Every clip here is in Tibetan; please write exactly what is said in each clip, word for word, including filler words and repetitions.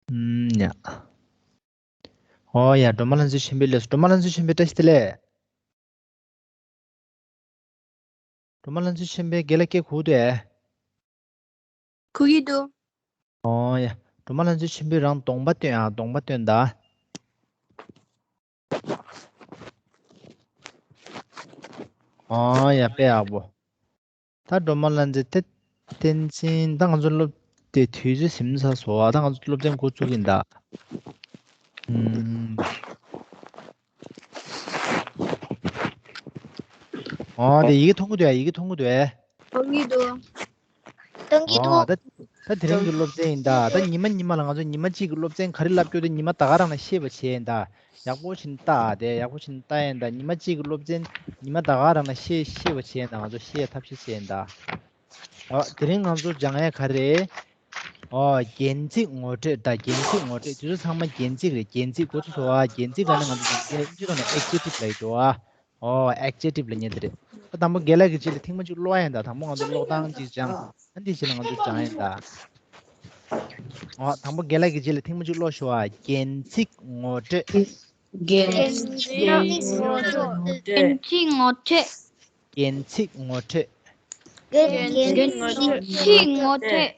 ཨུམ། ཡ། ཨོ་ཡ། སྒྲོལ་མ་ལྷ་མཛེས་ཆེན་པོ་སླེབས་སོང་། སྒྲོལ་མ་ལྷ་མཛེས་ཆེན་པོ། བཀྲ་ཤིས་བདེ་ལེགས། སྒྲོལ་མ་ལྷ་མཛེས་ཆེན་པོ། རྒན་ལགས་སྐད་གོ་གི་འདུག་ཨེ། གོ་གི་འདུག་ཨོ་ཡ། སྒྲོལ་མ་ལྷ་མཛེས་ཆེན་པོ། རང་གདོང་པ་སྟོན་ཨ། གདོང་པ་སྟོན་ད། ཨོ་ཡ། དཔེ་ཡག་པོ། ད་སྒྲོལ་མ་ལྷ་མཛེས་དེ། བསྟན་འཛིན། ད་ང་ཚོ་སློབ་དེ་དུས་ཚོད་ཟིན་ཚར་སོང་ཨ། ད་ང་ཚོ་སློབ་ཚན་འགོ་བཙུགས་ཀྱིན་གདའ། ཨུམ། ཨོ་དེ་ཡི་གེ་མཐོང་གི་འདུག་ཨ། ཡི་གེ་མཐོང་གི་འདུག་ཨ། མཐོང་གི་འདུག་མཐོང་གི་འདུག་ཨོ་ད། ད་དེ་རིང་གི་སློབ་ཚན་ཡིན་གདའ། ད་ཉི་མ་ཉི་མ་ལ་ང་ཚོ་ཉི་མ་གཅིག་གི་སློབ་ཚན་ག་རེ་བསླབ་རྒྱུ་དེ་ཉི་མ་ད་ག་རང་ལ་ཤེས་པ་བྱས་ཡིན་གདའ། ཡག་པོ་ཞིག་ལྟ་ཨ། དེ་ཡག་པོ་ཞིག་ལྟ་ཡིན་གདའ། ཉི་མ་གཅིག་གི་སློབ་ཚན་ཉི་མ་ད་ག་རང་ལ་ཤེས་ཤེས་པ་བྱས་ཡིན་གདའ། ང་ཚོ་ཤེས་ཐབས་ཤེས་བྱས་ཡིན་གདའ། ཨོ་དེ་རིང་ང་ཚོ་སྦྱང་ཡ་ག་རེ། ཨོ་རྒྱན་ཚིག་ངོ་སྤྲོད་ད། རྒྱན་ཚིག་ངོ་སྤྲོད། དེ་ཚོ་ཚང་མ་རྒྱན་ཚིག་རེད། རྒྱན་ཚིག་འགོ་ཚུགས་སོང་ཨ། རྒྱན་ཚིག་ལབ་ན་ང་ཚོ་ཡང་བསྐྱར་ཨིན་ཇི་ཐོག་ནས་adjective ལབ་ཀྱི་འདུག་ཨ། ཨོ་adjective ལབ་མཁན་དེ་རེད། ད་དང་པོ་རྒན་ལགས་ཀྱིས་ཅིག་ལ་ཐེངས་མ་གཅིག་ཀློག་ཡ་ཡིན་གདའ། དང་པོ་ང་ཚོ་ཀློག་སྟངས་ཅིག་སྦྱང་། ཨ་འདི་ཕྱི་ལ་ང་ཚོ་སྦྱང་ཡ་ཡིན་གདའ། ཨོ་དང་པོ་རྒན་ལགས་ཀྱིས་ཅིག་ལ་ཐེངས་མ་གཅིག་ཀློག་ཤོག་ཨ། རྒྱན་ཚིག་ངོ་སྤྲོད། རྒྱན་ཚིག་ངོ་སྤྲོད། རྒྱན་ཚིག་ངོ་སྤྲོད། རྒྱན་ཚིག་ངོ་སྤྲོད། རྒྱན་ཚིག་ངོ་སྤྲོད།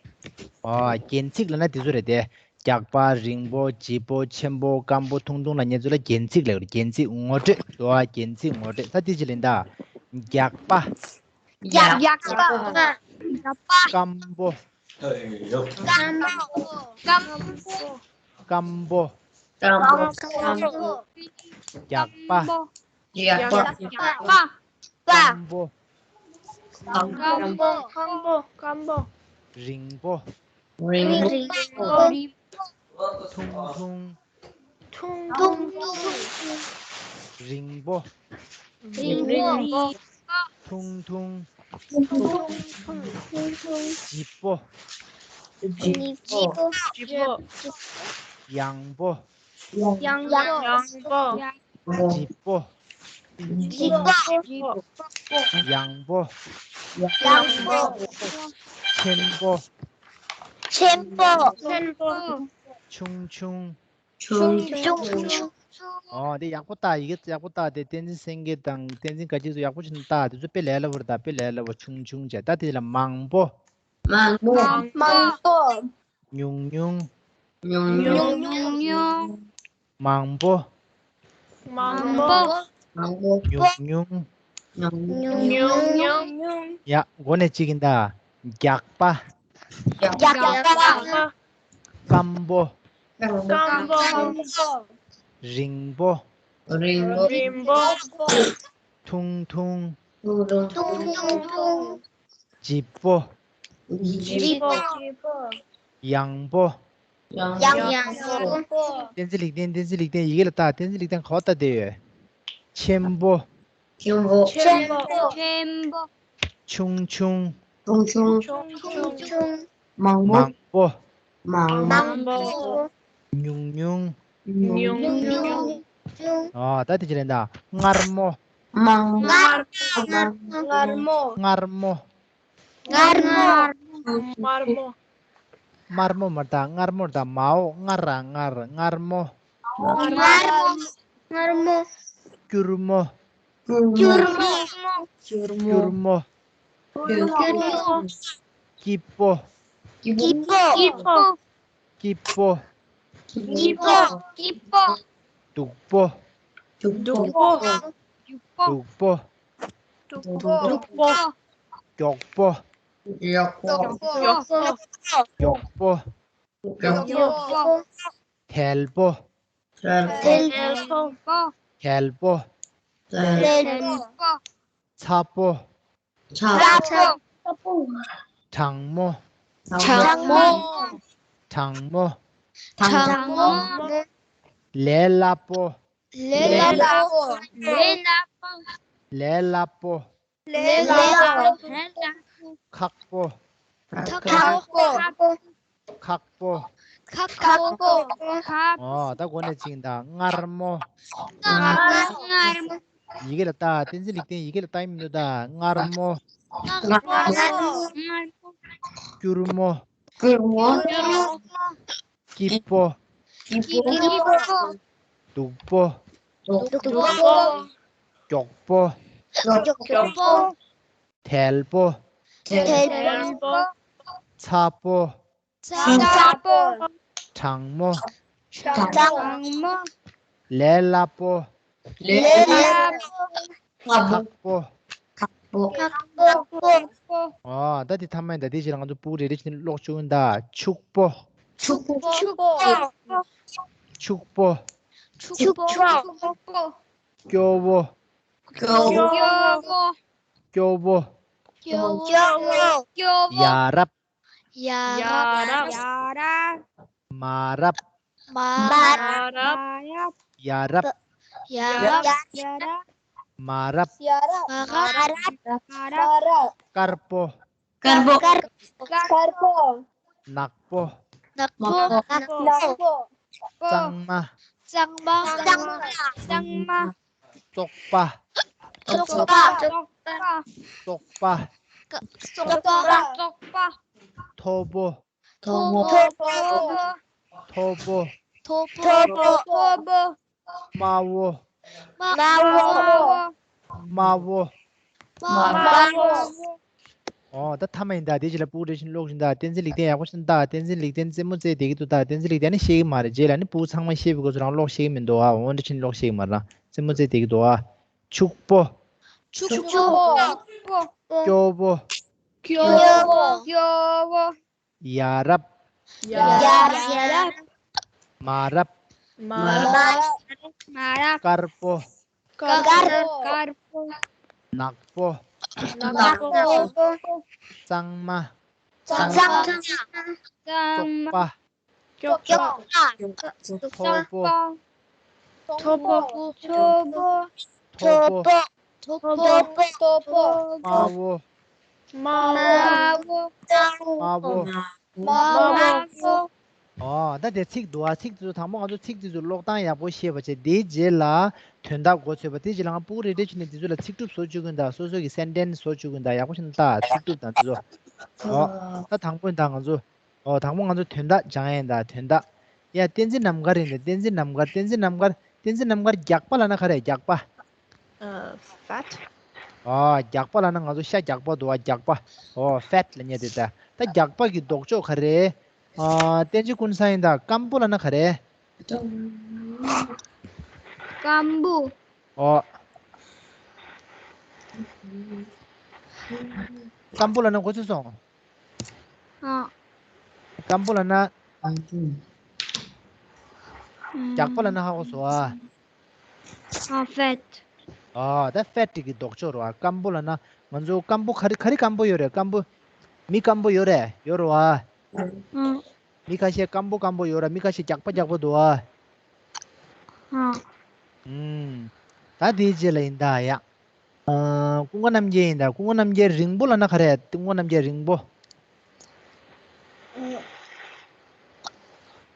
ཨོ་རྒྱན་ཚིག་ལབ་ན་དེ་ཚོ་རེད་དེ། རྒྱགས་པ། རིང་པོ། ལྗིད་པོ། ཆེན་པོ། སྐམ་པོ། ཐུང་ཐུང་ལབ་མཁན་ཚོ་ལ་རྒྱན་ཚིག་ལབ་ཀྱི་རེད། རྒྱན་ཚིག་ངོ་སྤྲོད། ཨོ་རྒྱན་ཚིག་ངོ་སྤྲོད། ད་དེ་ཅིག་ལ་ཡིན་གདའ། རྒྱགས་པ། རྒྱགས་པ། རྒྱགས་པ། སྐམ་པོ། སྐམ་པོ། སྐམ་པོ། སྐམ་པོ། སྐམ་པོ། རྒྱགས་པ། རྒྱགས་པ། སྐམ་པོ། སྐམ་པོ། སྐམ་པོ། སྐམ་པོ། རིང་པོ། རིང་པོ། ཐུང་ཐུང་། ཐུང་ཐུང་། རིང་པོ། རིང་པོ། ཐུང་ཐུང་། ཐུང་ཐུང་། ལྗིད་པོ། ལྗིད་པོ། ཡང་པོ། ཡང་པོ། ལྗིད་པོ། ལྗིད་པོ། ཡང་པོ། ཡང་པོ། ཆེན་པོ། ཆེན་པོ། ཆེན་པོ། ཆུང་ཆུང་། ཆུང་ཆུང་། ཆུང་ཆུང་། ཨོ་དེ་ཡག་པོ་ལྟ། ཡི་གེ་ཡག་པོ་ལྟ། དེ་བསྟན་འཛིན་སེང་གེ་དང་བསྟན་འཛིན་དགའ་སྐྱིད་ཚོ་ཡག་པོ་ཞིག་ལྟ། དེ་ཚོ་དཔེ་ལས་སླ་པོ་རེད་ད། དཔེ་ལས་སླ་པོ། ཆུང་ཆུང་བྱས། ད་དེ་ལ་མང་པོ། མང་པོ། མང་པོ། ཉུང་ཉུང་། ཉུང་ཉུང་། ཉུང་ཉུང་། མང་པོ། མང་པོ། ཉུང་ཉུང་། ཉུང་ཉུང་། ཡ། འགོ་ནས་གཅིག་ཡིན་ད། རྒྱགས་པ། རྒྱགས་པ། སྐམ་པོ། སྐམ་པོ། རིང་པོ། རིང་པོ། ཐུང་ཐུང་། ཐུང་ཐུང་། ལྗིད་པོ། ལྗིད་པོ། ཡང་པོ། ཡང་པོ། བསྟན་འཛིན་ལེགས་ལྡན། བསྟན་འཛིན་ལེགས་ལྡན། ཡི་གེ་ལ་ལྟ། བསྟན་འཛིན་ལེགས་ལྡན་ག་པར་ལྟ་བསྡད་ཡོད། ཆེན་པོ། ཆེན་པོ། ཆེན་པོ། ཆུང་ཆུང་། ཆུང་ཆུང་། ཆུང་ཆུང་། མང་པོ། མང་པོ། མང་པོ། ཉུང་ཉུང་། ཉུང་ཉུང་། ཨ། ད་དེ་ཅི་རེད་ད། མངར་མོ། མངར་མོ། མངར་མོ། མངར་མོ། མངར་མོ། མངར་མོ། དམར་མོ་མ་རེད་ད། མངར་མོ་རེད་ད། མའོ་མངར་ར་མངར། མངར་མོ། མངར་མོ། མངར་མོ། སྐྱུར་མོ། སྐྱུར་མོ། སྐྱུར་མོ། སྐྱུར་མོ། སྐྱིད་པོ། སྐྱིད་པོ། སྐྱིད་པོ། སྡུག་པོ། སྡུག་པོ། སྡུག་པོ། སྡུག་པོ། མགྱོགས་པོ། མགྱོགས་པོ། མགྱོགས་པོ། དལ་པོ། དལ་པོ། དལ་པོ། ཚ་པོ། ཚ་པོ། གྲང་མོ། གྲང་མོ། གྲང་མོ། གྲང་མོ། ལས་སླ་པོ། ལས་སླ་པོ། ལས་སླ་པོ། ལས་སླ་པོ། ལས་སླ་པོ། ཁག་པོ། ཁག་པོ། ཁག་པོ། ཁག་པོ། ཁག་པོ། ཨོ། ད་འགོ་ནས་ཅིག་ད། མངར་མོ། མངར་མོ། ཡི་གེ་ལ་ལྟ། བསྟན་འཛིན་ལེགས་ལྡན་ཡི་གེ་ལ་ལྟ་ཡི་མི་འདུག་ད། མངར་མོ། མངར་མོ། སྐྱུར་མོ། སྐྱུར་མོ། སྐྱུར་མོ། སྐྱིད་པོ། སྐྱིད་པོ། སྡུག་པོ། སྡུག་པོ། མགྱོགས་པོ། མགྱོགས་པོ། དལ་པོ། དལ་པོ། ཚ་པོ། ཚ་པོ། གྲང་མོ། གྲང་མོ། ལས་སླ་པོ། ལས་སླ་པོ། ཁག་པོ། ཁག་པོ། ཁག་པོ། ཨོ། ད་དེ་ཐ་མ་ཡིན་ད། དེ་རྗེས་ལ་ང་ཚོ་ཕྲུ་གུ་རེ་རེ་བྱས་ནས་ཀློག་བཅུག་ཡིན་ད། ཕྱུག་པོ། ཕྱུག་པོ། ཕྱུག་པོ། ཕྱུག་པོ། སྐྱོ་བོ། སྐྱོ་བོ། སྐྱོ་བོ། སྐྱོ་བོ། སྐྱོ་བོ། སྐྱོ་བོ། ཡ་རབས། ཡ་རབས། ཡ་རབས། མ་རབས། མ་རབས། ཡ་རབས། ཡ་རབས། ཡ་རབས། མ་རབས། མ་རབས། དཀར་པོ། དཀར་པོ། དཀར་པོ། ནག་པོ། ནག་པོ། ནག་པོ། གཙང་མ། གཙང་མ། གཙང་མ། བཙོག་པ། བཙོག་པ། བཙོག་པ། བཙོག་པ། མཐོ་པོ། མཐོ་པོ། མཐོ་པོ། མཐོ་པོ། དམའ་བོ། དམའ་བོ། དམའ་བོ། དམའ་བོ། ཨོ། ད་ཐ་མ་ཡིན་ད། དེ་རྗེས་ལ་ཕྲུ་གུ་རེ་བཞིན་ཀློག་བཞིན་ད། བསྟན་འཛིན་ལེགས་ལྡན་ཡག་པོ་བྱས་ད། བསྟན་འཛིན་ལེགས་ལྡན་རྩེད་མོ་རྩེ་བསྡད་ཀྱི་འདུག་ད། བསྟན་འཛིན་ལེགས་ལྡན་ནི་ཤེས་ཀྱི་མ་རེད། རྗེས་ལ་ནི་ཕྲུ་གུ་ཚང་མ་ཤེས་པའི་སྐབས་སུ་རང་ཀློག་ཤེས་ཀྱི་མི་འདུག་ཨ། འོ་འདྲ་བྱས་ནས་ཀློག་ཤེས་ཀྱི་མ་རེད། རྩེད་མོ་རྩེ་བསྡད་ཀྱི་འདུག་ཨ། ཕྱུག་པོ། ཕྱུག་པོ། སྐྱོ་བོ། སྐྱོ་བོ། ཡ་རབས། ཡ་རབས། མ་རབས། མ་རབས། དཀར་པོ། དཀར་པོ། ནག་པོ། ནག་པོ། གཙང་མ། གཙང་མ། བཙོག་པ། བཙོག་པ། མཐོ་པོ། མཐོ་པོ། མཐོ་པོ། མཐོ་པོ། མཐོ་པོ། དམའ་བོ། དམའ་བོ། དམའ་བོ། ཨོ། ད་དེ་ཚིག་འདུག་ཨ། ཚིག་དེ་ཚོ་དང་པོ་ང་ཚོ་ཚིག་དེ་ཚོ་ཀློག་སྟངས་ཡག་པོ་ཤེས་པ་བྱས། དེའི་རྗེས་ལ་དོན་དག་མགོ་ཚོས་པ། དེའི་རྗེས་ལ་ང་ཕྲུ་གུ་རེ་རེ་བྱས་ནས་དེ་ཚོ་ལ་ཚིག་གྲུབ་བཟོ་བཅུག་གི་ཡིན་ད། སོ་སོ་གི་སེན་ཊེན་སི་བཟོ་བཅུག་གི་ཡིན་ད། ཡག་པོ་བྱས་ནས་ལྟ། ཚིག་གྲུབ་དང་དེ་ཚོ། ཨོ། ད་དང་པོ་ཡིན་ད། ང་ཚོ། ཨོ། དང་པོ་ང་ཚོ་དོན་དག་སྦྱང་ཡ་ཡིན་ད། དོན་དག། ཡ། བསྟན་འཛིན་རྣམ་དཀར་ཡིན་ད། བསྟན་འཛིན་རྣམ་དཀར། བསྟན་འཛིན་རྣམ་དཀར། བསྟན་འཛིན་རྣམ་དཀར། རྒྱགས་པ་ལབ་ན་ག་རེ། རྒྱགས་པ། ཨ། ཕེཊ། ཨོ། རྒྱགས་པ་ལབ་ན་ང་ཚོ་ཤ་རྒྱགས་པ་འདུག་བ། རྒྱགས་པ། ཨོ། ཕེཊ་ལབ་མཁན་དེ་ད། ད་རྒྱགས་པ་གི་ལྡོག་ཕྱོགས་ག་རེ། ཨ། བསྟན་འཛིན་ཀུན་བཟང་ཡིན་ད། སྐམ་པོ་ལབ་ན་ག་རེ། སྐམ་པོ། ཨོ། སྐམ་པོ་ལབ་ན་གོ་ཚོད་སོང་། ཨ། སྐམ་པོ་ལབ་ན། རྒྱགས་པ་ལབ་ན་ཧ་གོ་སོང་ཨ། ཨ། ཕེཊ། ཨ། ད་ཕེཊ་གི་ལྡོག་ཕྱོགས་རེད་བ། སྐམ་པོ་ལབ་ན་ང་ཚོ་སྐམ་པོ་ག་རེ་ག་རེ་སྐམ་པོ་ཡོད་རེད། སྐམ་པོ། མི་སྐམ་པོ་ཡོད་རེད། ཡོད་རེད་བ། ཨ། མི་ཁ་ཤས་སྐམ་པོ་སྐམ་པོ་ཡོད་རེད། མི་ཁ་ཤས་རྒྱགས་པ་རྒྱགས་པ་འདུག་བ། ཨ། ཨུམ། ད་དེའི་རྗེས་ལ་ཡིན་ད་ཡ། ཨ། ཀུན་དགའ་རྣམ་རྒྱལ་ཡིན་ད། ཀུན་དགའ་རྣམ་རྒྱལ། རིང་པོ་ལབ་ན་ག་རེ། ཀུན་དགའ་རྣམ་རྒྱལ། རིང་པོ།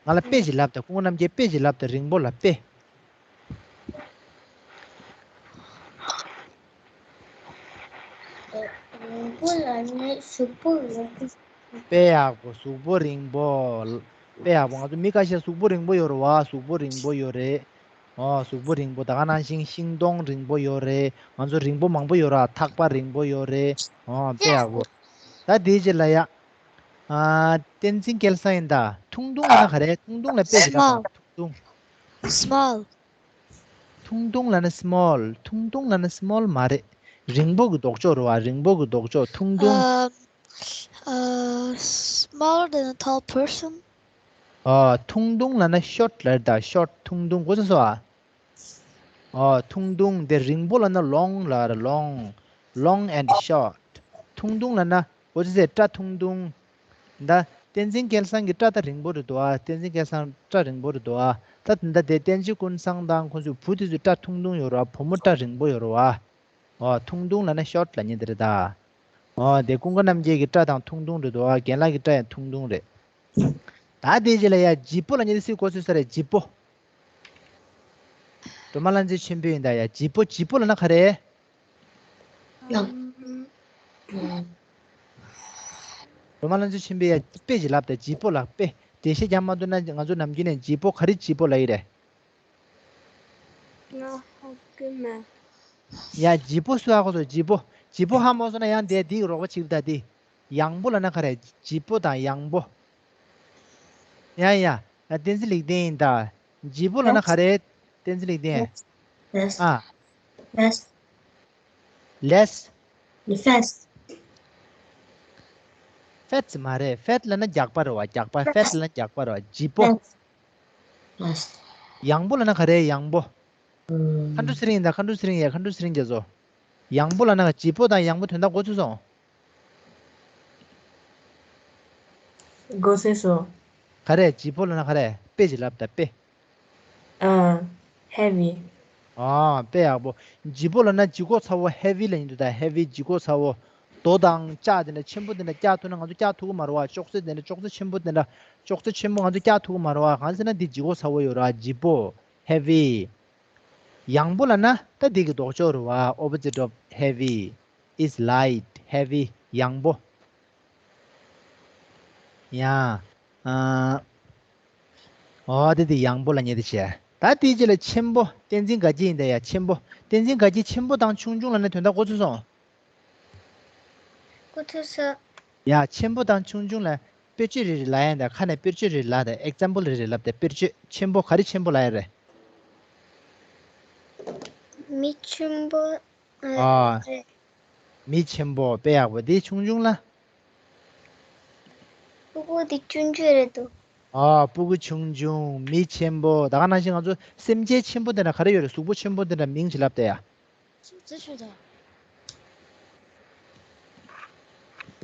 ང་ལ་དཔེ་ཞིག་ལབ་ད། ཀུན་དགའ་རྣམ་རྒྱལ་དཔེ་ཞིག་ལབ་ད། རིང་པོ་ལ་དཔེ། རིང་པོ་ལབ་ན་གཟུགས་པོ་རིང་པོ། དཔེ་ཡག་པོ། གཟུགས་པོ་རིང་པོ། དཔེ་ཡག་པོ། ང་ཚོ་མི་ཁ་ཤས་གཟུགས་པོ་རིང་པོ་ཡོད་རེད་བ། གཟུགས་པོ་རིང་པོ་ཡོད་རེད། ཨོ། གཟུགས་པོ་རིང་པོ། ད་ག་ནང་བཞིན་ཤིང་སྡོང་རིང་པོ་ཡོད་རེད། ང་ཚོ་རིང་པོ་མང་པོ་ཡོད་ར། ཐག་པ་རིང་པོ་ཡོད་རེད། ཨོ། དཔེ་ཡག་པོ། ད་དེའི་རྗེས་ལ་ཡ། ཨ། བསྟན་འཛིན་སྐལ་བཟང་ཡིན་ད། ཐུང་ཐུང་ལབ་ན་ག་རེ། ཐུང་ཐུང་ལ་དཔེ་ཞིག་ལབ་དང་། ཐུང་ཐུང་། སི་མོལ། ཐུང་ཐུང་ལབ་ན་སི་མོལ། ཐུང་ཐུང་ལབ་ན་སི་མོལ་མ་རེད། རིང་པོ་གི་ལྡོག་ཕྱོགས་རེད་བ། རིང་པོ་གི་ལྡོག་ཕྱོགས། ཐུང་ཐུང་། ཨ། ཨ། smaller than a tall person. ཨ། ཐུང་ཐུང་ལབ་ན་ཤོར་ཊི་ལབ་རེད་ད། ཤོར་ཊི། ཐུང་ཐུང་། གོ་ཚོད་སོང་ཨ། ཨ། ཐུང་ཐུང་། དེ་རིང་པོ་ལབ་ན་ལོང་ལབ་རེད། ལོང་། Long and short. ཐུང་ཐུང་ལབ་ན་གོ་ཚོད་ཟེར། སྐྲ་ཐུང་ཐུང་། ད་བསྟན་འཛིན་སྐལ་བཟང་གི་སྐྲ་ད་རིང་པོ་རེད་འདུག་ཨ། བསྟན་འཛིན་སྐལ་བཟང་སྐྲ་རིང་པོ་རེད་འདུག་ཨ། ད་ད་དེ་བསྟན་འཛིན་ཀུན་བཟང་དང་ཁོང་ཚོའི་བུ་དེ་ཚོའི་སྐྲ་ཐུང་ཐུང་ཡོད་རེད་བ། བུ་མོ་སྐྲ་རིང་པོ་ཡོད་རེད་བ། ཨོ། ཐུང་ཐུང་ལབ་ན་ཤོར་ཊི་ལབ་མཁན་དེ་རེད་ད། ཨོ། དེ་ཀུན་དགའ་རྣམ་རྒྱལ་གྱི་སྐྲ་དང་ཐུང་ཐུང་རེད་འདུག་ཨ། རྒན་ལགས་ཀྱི་སྐྲ་ཡང་ཐུང་ཐུང་རེད། ད་དེའི་རྗེས་ལ་ཡ་ལྗིད་པོ་ལབ་མཁན་དེ་སུས་གོ་ཚོད་ས་རེད། ལྗིད་པོ། སྒྲོལ་མ་ལྷ་མཛེས་ཆོས་འཕེལ་ཡིན་ད་ཡ། ལྗིད་པོ། ལྗིད་པོ་ལབ་ན་ག་རེ། ཨམ། སྒྲོལ་མ་ལྷ་མཛེས་ཆོས་འཕེལ་ཡ་དཔེ་ཞིག་ལབ་དང་། ལྗིད་པོ་ལ་དཔེ། འགྲེལ་བཤད་རྒྱག་མ་ཐུབ་ན་ང་ཚོ་ནམ་རྒྱུན་ནས་ལྗིད་པོ། ག་རེ་ལྗིད་པོ་ལབ་ཀྱི་རེད། ང་ཧ་གོ་མེད། ཡ། ལྗིད་པོ་སུ་ཧ་གོ་སོང་། ལྗིད་པོ། ལྗིད་པོ་ཧ་མ་གོ་སོང་ན་ཡང་དེ་འདི་གི་རོགས་པ་བྱེད་ཀྱི་ད་དེ། ཡང་པོ་ལབ་ན་ག་རེ། ལྗིད་པོ་དང་ཡང་པོ། ཡ་ཡ། ཨ། བསྟན་འཛིན་ལེགས་ལྡན་ཡིན་ད། ལྗིད་པོ་ལབ་ན་ག་རེ། བསྟན་འཛིན་ལེགས་ལྡན། ལེས། ཨ། ལེས། ལེས། ལེས། ལེས། ཕེད་མ་རེད། ཕེད་ལབ་ན་རྒྱགས་པ་རེད་བ། རྒྱགས་པ། ཕེད་ལབ་ན་རྒྱགས་པ་རེད་བ། ལྗིད་པོ། ལེས། ལེས། ཡང་པོ་ལབ་ན་ག་རེ། ཡང་པོ། ཨུམ། མཁའ་འགྲོ་ཚེ་རིང་ཡིན་ད། མཁའ་འགྲོ་ཚེ་རིང་ཡ། མཁའ་འགྲོ་ཚེ་རིང་རྒྱ་མཚོ། ཡང་པོ་ལབ་ན་ག་ལྗིད་པོ་དང་ཡང་པོ་དོན་དག་གོ་ཚོད་སོང་། གོ་ཚོད་སོང་། ག་རེ། ལྗིད་པོ་ལབ་ན་ག་རེ། དཔེ་ཅིག་ལབ་ད། དཔེ། ཨ། ཧེ་བི། ཨ། དཔེ་ཡག་པོ། ལྗིད་པོ་ལབ་ན་ལྗིད་ཁོག་ཚ་བོ། ཧེ་བི་ལབ་ཡིན་འདུག་ད། ཧེ་བི། ལྗིད་ཁོག་ཚ་བོ། རྡོ་དང་ལྕགས་དེ་འདྲ་ཆེན་པོ་དེ་འདྲ་བཀྱག་ཐུབ་ན་ང་ཚོ་བཀྱག་ཐུབ་ཀྱི་མ་རེད་བ། ཅོག་ཙེ་དེ་འདྲ། ཅོག་ཙེ་ཆེན་པོ་དེ་འདྲ། ཅོག་ཙེ་ཆེན་པོ་ང་ཚོ་བཀྱག་ཐུབ་ཀྱི་མ་རེད་བ། གང་ཟེར་ན་འདི་ལྗིད་ཁོག་ཚ་བོ་ཡོད་རེད་བ། ལྗིད་པོ། ཧེ་བི། ཡང་པོ་ལབ་ན་ད་འདི་གི་ལྡོག་ཕྱོགས་རེད་བ། Opposite of heavy is light, heavy. ཡང་པོ། ཡ། ཨ། འོ་དེ་དེ་ཡང་པོ་ལབ་མཁན་དེ་བྱས། ད་དེའི་རྗེས་ལ་ཆེན་པོ། བསྟན་འཛིན་དགའ་སྐྱིད་ཡིན་ད་ཡ། ཆེན་པོ། བསྟན་འཛིན་དགའ་སྐྱིད། ཆེན་པོ་དང་ཆུང་ཆུང་ལབ་ན་དོན་དག་གོ་ཚོད་སོང་། གོ་ཚོད་སོང་། ཡ། ཆེན་པོ་དང་ཆུང་ཆུང་ལ་དཔེར་བརྗོད་རེ་རེ་ལབ་ཡ་ཡིན་ད། ཁ་ནས་དཔེར་བརྗོད་རེ་ལབ་ད། ཨེག་ཛམ་པལ་རེ་རེ་ལབ་ད། དཔེར་བརྗོད། ཆེན་པོ། ག་རེ་ཆེན་པོ་ལབ་ཡ་རེད། མི་ཆེན་པོ། ཨ། ཨ། རེད། མི་ཆེན་པོ། དཔེ་ཡག་པོ། དེ་ཆུང་ཆུང་ལ། སྤུ་གུ་དེ་ཆུང་ཆུང་རེད་འདུག་ཨ། སྤུ་གུ་ཆུང་ཆུང་། མི་ཆེན་པོ། ད་ག་ནང་བཞིན་ང་ཚོ་སེམས་ཅན་ཆེན་པོ་དེ་འདྲ་ག་རེ་ཡོད་རེད། གཟུགས་པོ་ཆེན་པོ་དེ་འདྲ་མིང་ཅིག་ལབ་ད་ཡ། གཟུགས་པོ་ཆེན་པོ།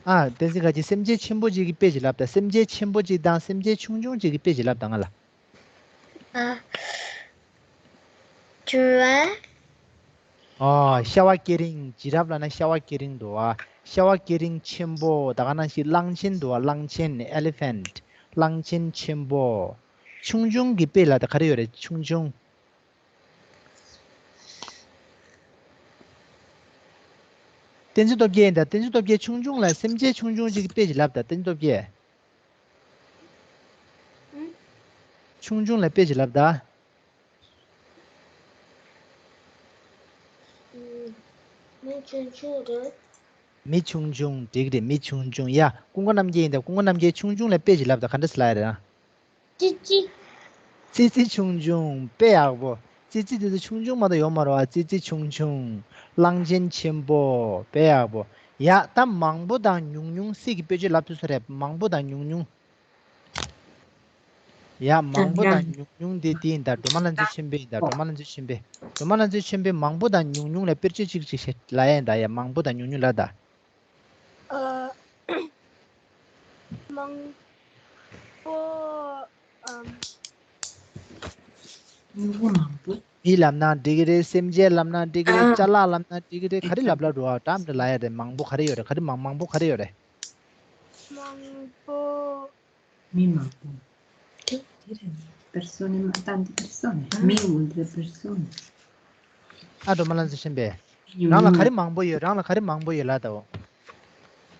ཨ། བསྟན་འཛིན་དགའ་སྐྱིད། སེམས་ཅན་ཆེན་པོ་ཅིག་གི་དཔེ་ཅིག་ལབ་ད། སེམས་ཅན་ཆེན་པོ་ཅིག་དང་སེམས་ཅན་ཆུང་ཆུང་ཅིག་གི་དཔེ་ཅིག་ལབ་ད་ང་ལ། ཨ། ཇི་ར། ཨ། ཤ་བ་ཀེ་རིང་། ཇི་རབ་ལབ་ན་ཤ་བ་ཀེ་རིང་འདུག་བ། ཤ་བ་ཀེ་རིང་ཆེན་པོ། ད་ག་ནང་བཞིན་གླང་ཆེན་འདུག་བ། གླང་ཆེན། Elephant. གླང་ཆེན་ཆེན་པོ། ཆུང་ཆུང་གི་དཔེ་ལ་ད་ག་རེ་ཡོད་རེད། ཆུང་ཆུང་། བསྟན་འཛིན་སྟོབས་རྒྱལ་ཡིན་ད། བསྟན་འཛིན་སྟོབས་རྒྱལ། ཆུང་ཆུང་ལ། སེམས་ཅན་ཆུང་ཆུང་ཅིག་གི་དཔེ་ཅིག་ལབ་ད། བསྟན་འཛིན་སྟོབས་རྒྱལ། ཨང་། ཆུང་ཆུང་ལ་དཔེ་ཅིག་ལབ་ད། ཨང་། མི་ཆུང་ཆུང་རེད། མི་ཆུང་ཆུང་། འགྲིག་རེད། མི་ཆུང་ཆུང་། ཡ། ཀུན་དགའ་རྣམ་རྒྱལ་ཡིན་ད། ཀུན་དགའ་རྣམ་རྒྱལ། ཆུང་ཆུང་ལ་དཔེ་ཅིག་ལབ་ད། ག་འདྲ་སེ་ལབ་ཡ་རེད་ཨ། ཙི་ཙི། ཙི་ཙི་ཆུང་ཆུང་། དཔེ་ཡག་པོ། ཙི་ཙི་དེ་ཚོ་ཆུང་ཆུང་མ་གཏོགས་ཡོད་མ་རེད་བ། ཙི་ཙི་ཆུང་ཆུང་། གླང་ཆེན་ཆེན་པོ། དཔེ་ཡག་པོ། ཡ། ད་མང་པོ་དང་ཉུང་ཉུང་སྲིད་ཀྱི་དཔེར་བརྗོད་ལབ་ཐུབ་ས་རེད། མང་པོ་དང་ཉུང་ཉུང་། ཡ། མང་པོ་དང་ཉུང་ཉུང་དེ་དེ་ཡིན་ད། སྒྲོལ་མ་ལྷ་མཛེས་ཆོས་འཕེལ་ཡིན་ད། སྒྲོལ་མ་ལྷ་མཛེས་ཆོས་འཕེལ། སྒྲོལ་མ་ལྷ་མཛེས་ཆོས་འཕེལ། མང་པོ་དང་ཉུང་ཉུང་ལ་དཔེར་བརྗོད་ཅིག་ཅིག་བྱེད་ལབ་ཡ་ཡིན་ད། ཡ། མང་པོ་དང་ཉུང་ཉུང་ལབ་ད། ཨ། མང་པོ། ཨམ། མི་ལབ་ན་འགྲིག་གི་རེད། སེམས་ཅན་ལབ་ན་འགྲིག་གི་རེད། ཨ། ཅ་ལག་ལབ་ན་འགྲིག་གི་རེད། ག་རེ་ལབ་ལབ་འགྲོ་ཨ། འདྲ་མི་འདྲ་ལབ་ཡ་རེད། མང་པོ་ག་རེ་ཡོད་རེད། ག་རེ་མང་མང་པོ་ག་རེ་ཡོད་རེད། མང་པོ། མི་མང་པོ། དེ་དེ་རེད། པེར་སོ་ནེ་མ་ཏན་ཏི་པེར་སོ་ནེ། མི་ཨོལ་ཏེ་པེར་སོ་ནེ། ཨ། སྒྲོལ་མ་ལྷ་མཛེས་ཆོས་འཕེལ། རང་ལ་ག་རེ་མང་པོ་ཡོད། རང་ལ་ག་རེ་མང་པོ་ཡོད་ལབ་ད་འོ།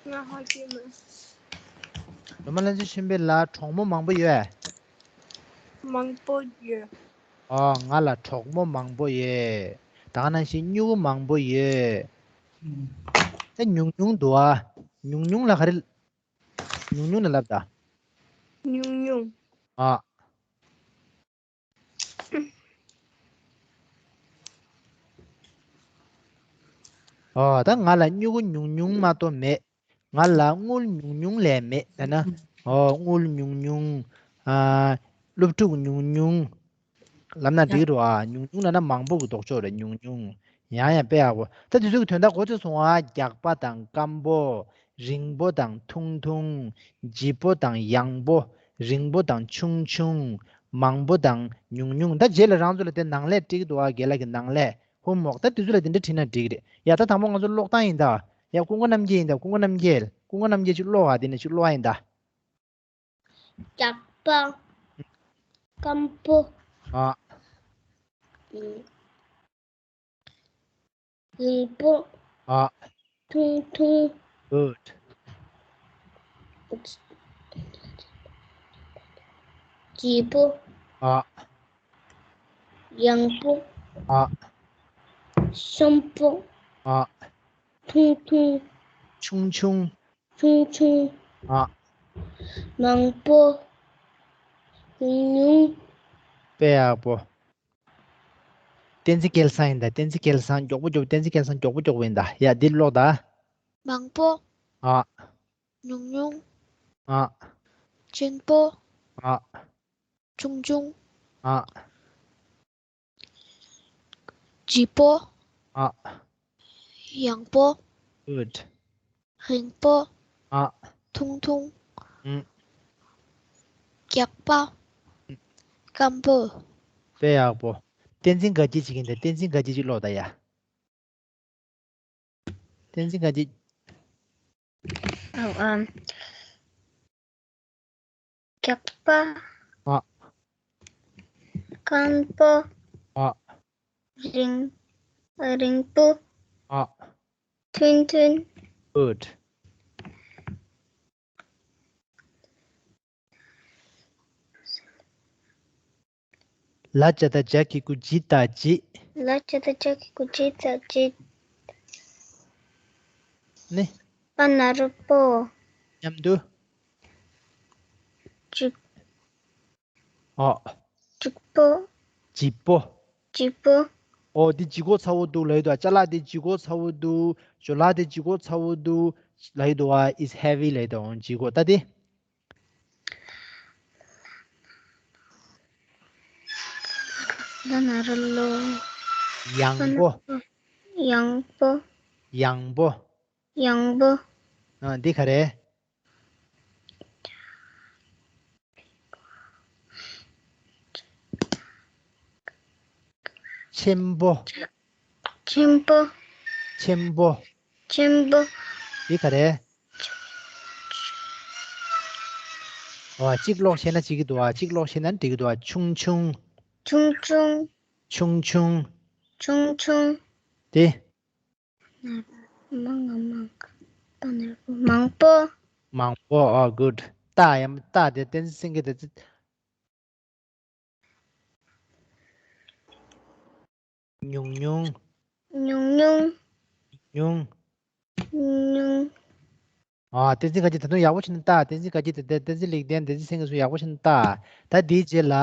ང་ཧ་གོ་མེད། སྒྲོལ་མ་ལྷ་མཛེས་ཆོས་འཕེལ་ལ་གྲོགས་མོ་མང་པོ་ཡོད། མང་པོ་ཡོད། ཨོ། ང་ལ་གྲོགས་མོ་མང་པོ་ཡོད། ད་ག་ནང་བཞིན་སྨྱུ་གུ་མང་པོ་ཡོད། ད་ཉུང་ཉུང་འདུག་ཨ། ཉུང་ཉུང་ལ་ག་རེ། ཉུང་ཉུང་ལ་ལབ་ད། ཉུང་ཉུང་། ཨ། ཨོ། ད་ང་ལ་སྨྱུ་གུ་ཉུང་ཉུང་མ་གཏོགས་མེད། ང་ལ་དངུལ་ཉུང་ཉུང་ལས་མེད་ཟེར་ན། ཨོ། དངུལ་ཉུང་ཉུང་། ཨ། སློབ་ཕྲུག་ཉུང་ཉུང་། ལབ་ན་འགྲིག་རེད་བ། ཉུང་ཉུང་ལབ་ན་མང་པོ་གི་ལྡོག་ཕྱོགས་རེད། ཉུང་ཉུང་། ཡང་ཡང་དཔེ་ཡག་པོ། ད་དེ་ཚོ་གི་དོན་དག་གོ་ཚོད་སོང་ཨ། རྒྱགས་པ་དང་སྐམ་པོ། རིང་པོ་དང་ཐུང་ཐུང་། ལྗིད་པོ་དང་ཡང་པོ། རིང་པོ་དང་ཆུང་ཆུང་། མང་པོ་དང་ཉུང་ཉུང་། ད་རྗེས་ལ་རང་ཚོ་ལ་དེ་ནང་ལས་འགྲིག་འདུག་ཨ། རྒན་ལགས་ཀྱི་ནང་ལས་ཧོམ་ཝོག་ད་དེ་ཚོ་ལ་དེ་འདྲ་བྲིས་ན་འགྲིག་རེད། ཡ། ད་དང་པོ་ང་ཚོ་ཀློག་སྟངས་ཡིན་ད། ཡ། ཀུན་དགའ་རྣམ་རྒྱལ་ཡིན་ད། ཀུན་དགའ་རྣམ་རྒྱལ། ཀུན་དགའ་རྣམ་རྒྱལ་ཅིག་ཀློག་ཨ། དེ་ནས་ཅིག་ཀློག་ཨ་ཡིན་ད། རྒྱགས་པ། སྐམ་པོ། ཨ། རིང་པོ། ཨ། ཐུང་ཐུང་། Good. བརྗིད་པོ། ཨ། ཡངས་པོ། ཨ། གསོན་པོ། ཨ། ཐུང་ཐུང་། ཆུང་ཆུང་། ཆུང་ཆུང་། ཨ། མང་པོ། ཉུང་ཉུང་། དཔེ་ཡག་པོ། བསྟན་འཛིན་སྐལ་བཟང་ཡིན་ད། བསྟན་འཛིན་སྐལ་བཟང་མགྱོགས་པོ་མགྱོགས་པོ། བསྟན་འཛིན་སྐལ་བཟང་མགྱོགས་པོ་མགྱོགས་པོ་ཡིན་ད། ཡ་འདི་ཀློག་ད། མང་པོ། ཨ། ཉུང་ཉུང་། ཨ། ཆེན་པོ། ཨ། ཆུང་ཆུང་། ཨ། བརྗིད་པོ། ཨ། ཡངས་པོ། Good. རིང་པོ། ཨ། ཐུང་ཐུང་། ཨུམ། རྒྱགས་པ། སྐམ་པོ། དཔེ་ཡག་པོ། བསྟན་འཛིན་དགའ་སྐྱིད་ཅིག་ཡིན་ད། བསྟན་འཛིན་དགའ་སྐྱིད་ཅིག་ཀློག་ད་ཡ། བསྟན་འཛིན་དགའ་སྐྱིད། ཨ། ཨམ། རྒྱགས་པ། ཨ། སྐམ་པོ། ཨ། རིང་། རིང་པོ། ཨ། ཐུང་ཐུང་། Good. ལ་ཇ་བཏགས་ལྗ་གི་གུ་ལྗིད་ད་ལྗིད། ལ་ཇ་བཏགས་ལྗ་གི་གུ་ལྗིད་ད་ལྗིད། ནི། པ་ན་རོ་པོ། མཉམ་དུ། ལྗིད། ཨོ། ལྗིད་པོ། ལྗིད་པོ། ལྗིད་པོ། ཨོ་འདི་ལྗིད་ཁོག་ཚ་བོ་འདུག་ལབ་ཡོད་དོ། ཅ་ལག་འདི་ལྗིད་ཁོག་ཚ་བོ་འདུག་ཇོ་ལགས་འདི་ལྗིད་ཁོག་ཚ་བོ་འདུག་ལབ་ཡོད་དོ། ཨ། It's heavy ལབ་ཡོད་དོ། ལྗིད་ཁོག་ད་འདི། ལ་ན་རོ་ལོ། ཡངས་པོ། ཡངས་པོ། ཡངས་པོ། ཡངས་པོ། ཨ། འདི་ག་རེ། ཆེན་པོ། ཆེན་པོ། ཆེན་པོ། ཆེན་པོ། འདི་ག་རེ། ཨོ། གཅིག་ཀློག་ཤེས་ན་འགྲིག་གི་འདུག་ཨ། གཅིག་ཀློག་ཤེས་ན་འགྲིག་གི་འདུག་ཨ། ཆུང་ཆུང་། ཆུང་ཆུང་། ཆུང་ཆུང་། ཆུང་ཆུང་། དེ། མང་མང་། པ་ན་རོ་པོ། མང་པོ། མང་པོ། ཨོ། Good. ཏ་ཡ་མ་ཏ་དེ་བསྟན་འཛིན་སེང་གེ་དེ། ཉུང་ཉུང་། ཉུང་ཉུང་། ཉུང་། ཉུང་། ཨ། བསྟན་འཛིན་དགའ་སྐྱིད་ད་དུང་ཡག་པོ་བྱས་ནས་ལྟ། བསྟན་འཛིན་དགའ་སྐྱིད་དེ། བསྟན་འཛིན་ལེགས་ལྡན། བསྟན་འཛིན་སེང་གེ་སོགས་ཡག་པོ་བྱས་ནས་ལྟ། ད་དེའི་རྗེས་ལ།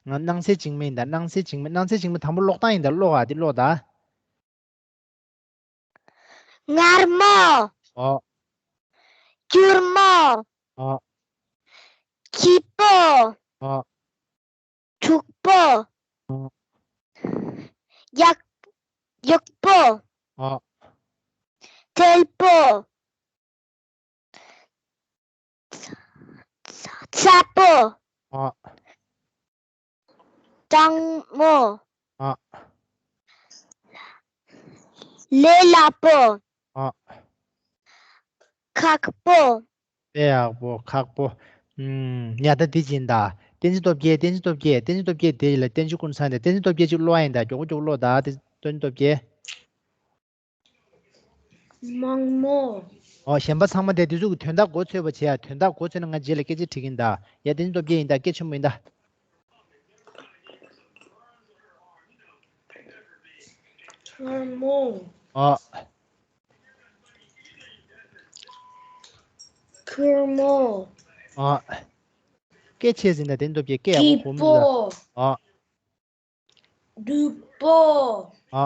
སྣང་གསལ་འཇིགས་མེད་ཡིན་ད། སྣང་གསལ་འཇིགས་མེད། སྣང་གསལ་འཇིགས་མེད་དང་པོ་ཀློག་སྟངས་ཡིན་ད། ཀློག་ཨ། འདི་ཀློག་ད། མངར་མོ། ཨོ། སྐྱུར་མོ། ཨོ། སྐྱིད་པོ། ཨོ། འཁྲུག་པོ། ཨོ། ཡག་ཡག་པོ། ཨོ། དལ་པོ། ཚ་པོ། ཨོ། གྲང་མོ། ཨོ། ལས་སླ་པོ། ཨོ། ཁག་པོ། དཔེ་ཡག་པོ། ཁག་པོ། ཨུམ། ཡ་ད་འདི་བྱིན་ད། བསྟན་འཛིན་སྟོབས་རྒྱལ། བསྟན་འཛིན་སྟོབས་རྒྱལ། བསྟན་འཛིན་སྟོབས་རྒྱལ་དེ་ལ་བསྟན་འཛིན་ཀུན་བཟང་དེ། བསྟན་འཛིན་སྟོབས་རྒྱལ་ཅིག་ཀློག་ཡིན་ད། མགྱོགས་པོ་མགྱོགས་པོ་ཀློག་ད། དེ་བསྟན་འཛིན་སྟོབས་རྒྱལ། མང་མོ། ཨོ། གཞན་པ་ཚང་མ་དེ་དེ་ཚོ་གི་དོན་དག་མགོ་ཚོས་པ་བྱེད་ཡ། དོན་དག་མགོ་ཚོས་ན་ང་རྗེས་ལ་སྐད་ཆ་དྲི་གིན་ད། ཡ་བསྟན་འཛིན་སྟོབས་རྒྱལ་ཡིན་ད། སྐད་ཆེན་པོ་ཡིན་ད། མངར་མོ། ཨོ། སྐྱུར་མོ། ཨོ། སྐད་ཆེ་ཟིན་ད། བསྟན་འཛིན་སྟོབས་རྒྱལ་སྐད་ཡག་པོ་གོ་མི་འདུག་ད། ཨོ། སྐྱིད་པོ། ཨོ།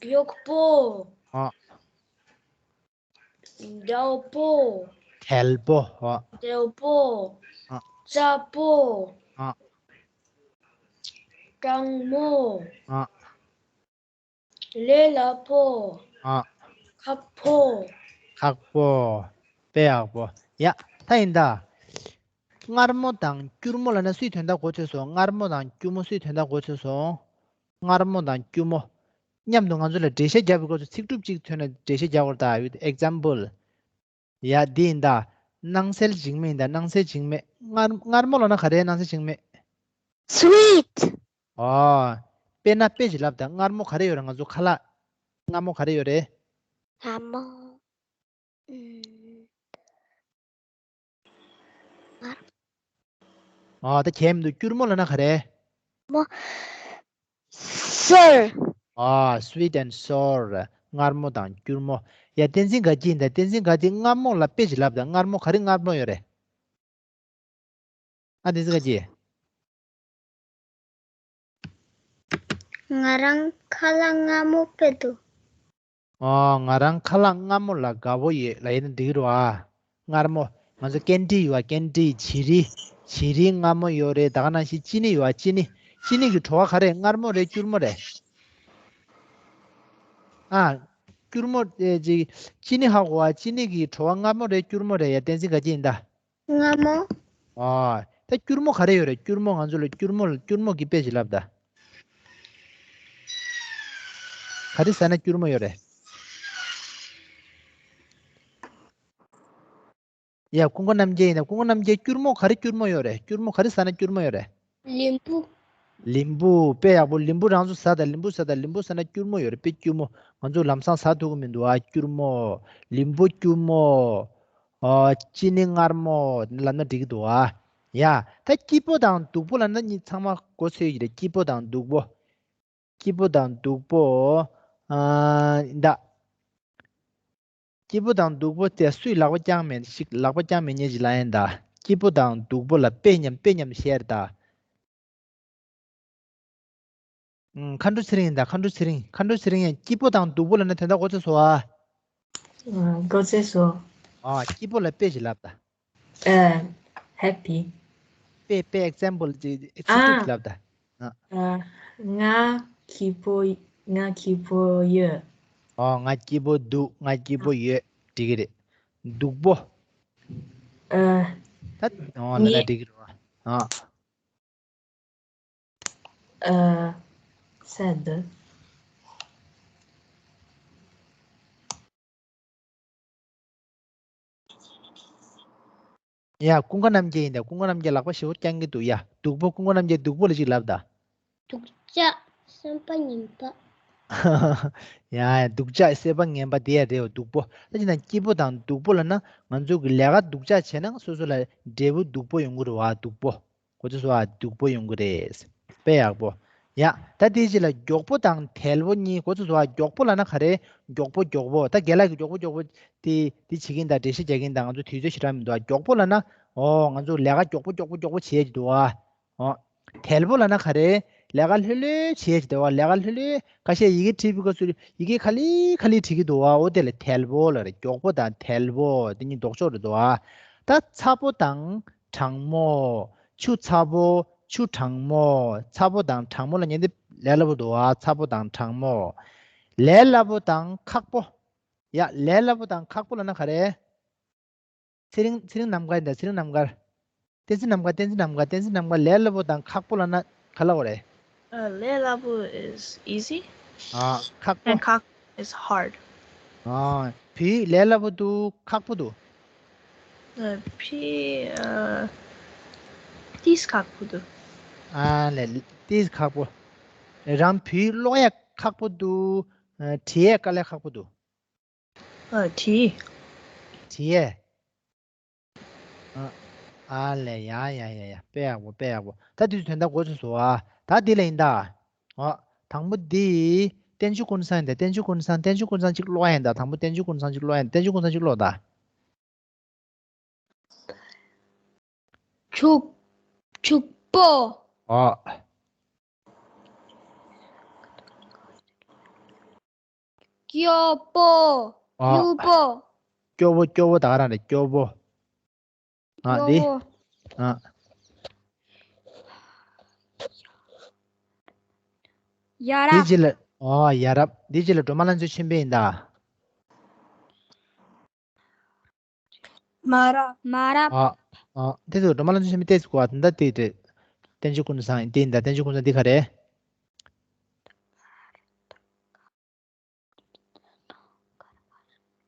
མགྱོགས་པོ། ཨོ། འདྲོག་པོ། དལ་པོ། ཨོ། དལ་པོ། ཨོ། ཚ་པོ། ཨོ། གྲང་མོ། ཨོ། ལས་སླ་པོ། ཨོ། ཁག་པོ། ཁག་པོ། དཔེ་ཡག་པོ། ཡ། ད་ཡིན་ད། མངར་མོ་དང་སྐྱུར་མོ་ལབ་ན་སུའི་དོན་དག་མགོ་ཚོས་སོང་། མངར་མོ་དང་སྐྱུར་མོ་སུའི་དོན་དག་མགོ་ཚོས་སོང་། མངར་མོ་དང་སྐྱུར་མོ། མཉམ་དུ་ང་ཚོ་ལ་འགྲེལ་བཤད་རྒྱབ་པའི་སྐབས་སུ་ཚིག་གྲུབ་གཅིག་ཐོན་ན་འགྲེལ་བཤད་རྒྱག་དགོས་རེད་ད། Example། ཡ་འདི་ཡིན་ད། སྣང་གསལ་འཇིགས་མེད་ཡིན་ད། སྣང་གསལ་འཇིགས་མེད། མངར་མངར་མོ་ལབ་ན་ག་རེ། སྣང་གསལ་འཇིགས་མེད། Sweet། ཨོ། དཔེར་ན་དཔེ་ཅིག་ལབ་ད། མངར་མོ་ག་རེ་ཡོད་རེད། ང་ཚོ་ཁ་ལག་མངར་མོ་ག་རེ་ཡོད་རེད། ལ་མོ། ཨུམ། ཨ། ད་གས་མི་འདུག་སྐྱུར་མོ་ལབ་ན་ག་རེ། མོ། སོར། ཨ། sweet and sour། མངར་མོ་དང་སྐྱུར་མོ། ཡ། བསྟན་འཛིན་དགའ་སྐྱིད་ཡིན་ད། བསྟན་འཛིན་དགའ་སྐྱིད། མངར་མོ་ལ་དཔེ་ཅིག་ལབ་དང་། མངར་མོ། ག་རེ་མངར་མོ་ཡོད་རེད། ཨ། བསྟན་འཛིན་དགའ་སྐྱིད། ང་རང་ཁ་ལག་མངར་མོ་དཔེ་འདུག་ཨོ། ང་རང་ཁ་ལག་མངར་མོ་ལ་དགའ་པོ་ཡོད་ལབ་ཡིན་ན་འགྲིག་གི་རེད་བ། མངར་མོ། ང་ཚོ་ཀན་ཌི་ཡོད་བ། ཀན་ཌི། བྱི་རིལ། བྱི་རིལ་མངར་མོ་ཡོད་རེད། ད་ག་ནང་བཞིན་ཅི་ནི་ཡོད་བ། ཅི་ནི། ཅི་ནི་གི་བྲོ་བ་ག་རེ། མངར་མོ་རེད། སྐྱུར་མོ་རེད། ཨ། སྐྱུར་མོ། ཨེ། ཅི། ཅི་ནི་ཧ་གོ་བ། ཅི་ནི་གི་བྲོ་བ་མངར་མོ་རེད། སྐྱུར་མོ་རེད། ཡ། བསྟན་འཛིན་དགའ་སྐྱིད་ཡིན་ད། མངར་མོ། ཨ། ད་སྐྱུར་མོ་ག་རེ་ཡོད་རེད། སྐྱུར་མོ། ང་ཚོ་ལ་སྐྱུར་མོ། སྐྱུར་མོ་གི་དཔེ་ཅིག་ལབ་ད། ག་རེ་ཟ་ན་སྐྱུར་མོ་ཡོད་རེད། ཡ། ཀུན་དགའ་རྣམ་རྒྱལ་ཡིན་ན། ཀུན་དགའ་རྣམ་རྒྱལ། སྐྱུར་མོ་ག་རེ། སྐྱུར་མོ་ཡོད་རེད། སྐྱུར་མོ་ག་རེ་ཟ་ན་སྐྱུར་མོ་ཡོད་རེད། ལིམ་བུ། ལིམ་བུ། དཔེ་ཡག་པོ། ལིམ་བུ་རང་ཚོ་ཟ་ད། ལིམ་བུ་ཟ་ད། ལིམ་བུ་ཟ་ན་སྐྱུར་མོ་ཡོད་རེད། དཔེ་སྐྱུར་མོ། ང་ཚོ་ལམ་སང་ཟ་ཐུབ་ཀྱི་མི་འདུག་ཨ། སྐྱུར་མོ། ལིམ་བུ། སྐྱུར་མོ། ཨ། ཅི་ནི་མངར་མོ་ལབ་ན་འགྲིག་གི་འདུག་ཨ། ཡ། ད་སྐྱིད་པོ་དང་སྡུག་པོ་ལབ་ན་གཉིས་ཚང་མ་གོ་ཚོད་ཀྱི་རེད། སྐྱིད་པོ་དང་སྡུག་པོ། སྐྱིད་པོ་དང་སྡུག་པོ། ཨ། ཡིན་ད། སྐྱིད་པོ་དང་སྡུག་པོ་དེ་སུས་ལག་པ་བརྐྱངས་མེད་ཞིག་ལག་པ་བརྐྱངས་མེད་མཁན་ཞིག་ལབ་ཡིན་ད། སྐྱིད་པོ་དང་སྡུག་པོ་ལ་དཔེ་མཉམ། དཔེ་མཉམ་བཤད་ད། ཨུམ། མཁའ་འགྲོ་ཚེ་རིང་ཡིན་ད། མཁའ་འགྲོ་ཚེ་རིང་། མཁའ་འགྲོ་ཚེ་རིང་ཡང་སྐྱིད་པོ་དང་སྡུག་པོ་ལབ་ན་དེ་འདྲ་གོ་ཚོད་སོང་ཨ། ཨ། གོ་ཚོད་སོང་། ཨ། སྐྱིད་པོ་ལ་དཔེ་ཞིག་ལབ་ད། ཨ། ཧེ་པི། དཔེ། དཔེ། ཨེག་ཛམ་པལ་ཅིག་ཨེག་ཛམ་པལ་ཅིག་ལབ་ད། ཨ། ཨ། ང་སྐྱིད་པོ། ང་སྐྱིད་པོ་ཡོད། ཨོ། ང་སྐྱིད་པོ་འདུག་ང་སྐྱིད་པོ་ཡོད། འགྲིག་གི་རེད། སྡུག་པོ། ཨ། ད། ཨོ། ལ་ད་ངས། འགྲིག་གི་རེད་བ། ཨ། ཨ། སེད། ཡ། ཀུན་དགའ་རྣམ་རྒྱལ་ཡིན་ད། ཀུན་དགའ་རྣམ་རྒྱལ་ལག་པ་ཞེ་པོ་བརྐྱང་གི་འདུག་ཡ། སྡུག་པོ། ཀུན་དགའ་རྣམ་རྒྱལ་སྡུག་པོ་ལ་ཅིག་ལབ་ད། སྡུག་ཅག་སེམས་པ་ངན་པ། ཡ། སྡུག་ཅག་སེམས་པ་ངན་པ་དེ་ཡ་རེད་བ། སྡུག་པོ། ད་ཅི་ན་སྐྱིད་པོ་དང་སྡུག་པོ་ལབ་ན་ང་ཚོ་གི་ལས་ཀ་སྡུག་ཅག་བྱས་ན་སོ་སོ་ལ་འབྲས་བུ་སྡུག་པོ་ཡོང་གི་རེད་བ། སྡུག་པོ། གོ་ཚོད་སོང་ཨ། སྡུག་པོ་ཡོང་གི་རེད། དཔེ་ཡག་པོ། ཡ། ད་དེའི་རྗེས་ལ་མགྱོགས་པོ་དང་དལ་པོ་གཉིས། གོ་ཚོད་སོང་ཨ། མགྱོགས་པོ་ལབ་ན་ག་རེ། མགྱོགས་པོ། མགྱོགས་པོ། ད་རྒན་ལགས་ཀྱིས་མགྱོགས་པོ་མགྱོགས་པོ་དེ་དེ་བྱེད་ཀྱིན་ད། འགྲེལ་བཤད་རྒྱག་གིན་ད། ང་ཚོ་དུས་ཚོད་ཞེ་དྲག་མི་འདུག་ཨ། མགྱོགས་པོ་ལབ་ན། ཨོ། ང་ཚོ་ལས་ཀ་མགྱོགས་པོ་མགྱོགས་པོ་མགྱོགས་པོ་བྱེད་ཀྱི་འདུག་ཨ། ཨོ། དལ་པོ་ལབ་ན་ག་རེ། ལས་ཀ་ལྷོད་ལྷོད་བྱེད་ཀྱི་འདུག་ཨ། ལས་ཀ་ལྷོད་ལྷོད། ཁ་ཤས་ཡི་གེ་བྲིས་པའི་སྐབས་སུ་ཡི་གེ་ཁ་ལི་ཁ་ལི་བྲིས་ཀྱི་འདུག་ཨ། ཨོ། དེ་ལ་དལ་པོ་ལབ་རེད། མགྱོགས་པོ་དང་དལ་པོ་དེ་གཉིས་ལྡོག་ཕྱོགས་རེད་འདུག་ཨ། ད་ཚ་པོ་དང་གྲང་མོ། ཆུ་ཚ་པོ། ཆུ་གྲང་མོ། ཚ་པོ་དང་གྲང་མོ་ལབ་མཁན་དེ་ལས་སླ་པོ་འདུག་ཨ། ཚ་པོ་དང་གྲང་མོ། ལས་སླ་པོ་དང་ཁག་པོ། ཡ། ལས་སླ་པོ་དང་ཁག་པོ་ལབ་ན་ག་རེ། ཚེ་རིང་། ཚེ་རིང་རྣམ་དཀར་ཡིན་ད། ཚེ་རིང་རྣམ་དཀར། བསྟན་འཛིན་རྣམ་དཀར། བསྟན་འཛིན་རྣམ་དཀར། བསྟན་འཛིན་རྣམ་དཀར། ལས་སླ་པོ་དང་ཁག་པོ་ལབ་ན་ག་ལབ་དགོས་རེད། ཨ། ལས་སླ་པོ is easy. ཨ། ཁག་པོ། And ཁག is hard. ཨ། བོད་ཡིག་ལས་སླ་པོ་འདུག་ཁག་པོ་འདུག་ཨ། བོད་ཡིག་ཨ། ཏིས་ཁག་པོ་འདུག་ཨ་ལས། ཏིས་ཁག་པོ། རང་བོད་ཡིག་ཀློག་ཡ་ཁག་པོ་འདུག་ཨ། བྲིས་ཡ་དཀའ་ལས་ཁག་པོ་འདུག་ཨ། བྲིས། བྲིས་ཡས། ཨ། ཨ་ལས། ཡ་ཡ་ཡ་ཡ། དཔེ་ཡག་པོ། དཔེ་ཡག་པོ། ད་དུས་ཚོད་དོན་དག་གོ་ཚོད་སོང་ཨ། ད་འདི་ལ་ཡིན་ད། ཨ། དང་པོ་འདི་བསྟན་ཆོས་ཀུན་བཟང་ཡིན་ད། བསྟན་ཆོས་ཀུན་བཟང་། བསྟན་ཆོས་ཀུན་བཟང་གཅིག་ཀློག་ཡ་ཡིན་ད། དང་པོ་བསྟན་ཆོས་ཀུན་བཟང་གཅིག་ཀློག་ཡ་ཡིན་ད། བསྟན་ཆོས་ཀུན་བཟང་གཅིག་ཀློག་ད། ཕྱུག་ཕྱུག་པོ། ཨ། སྐྱོ་པོ། ཨ། སྐྱོ་པོ། སྐྱོ་པོ། སྐྱོ་པོ་ད་ག་རང་རེད། སྐྱོ་པོ། ཨ། སྐྱོ་འདི། པོ། ཨ། ཡ་འདི་རབས། རྗེས་ལ། ཨ། ཡ་རབས། འདི་རྗེས་ལ་སྒྲོལ་མ་ལྷ་མཚོ་ཆེན་པོ་ཡིན་ད། མ་རབས། མ་རབས། ཨ། ཨ། དེ་ཚོ་སྒྲོལ་མ་ལྷ་མཚོ་ཆེན་པོའི་ཏོག་ཙམ་གོ་བ། ད་དེ་དེ་བསྟན་ཆོས་ཀུན་བཟང་དེ་ཡིན་ད། བསྟན་ཆོས་ཀུན་བཟང་འདི་ག་རེ།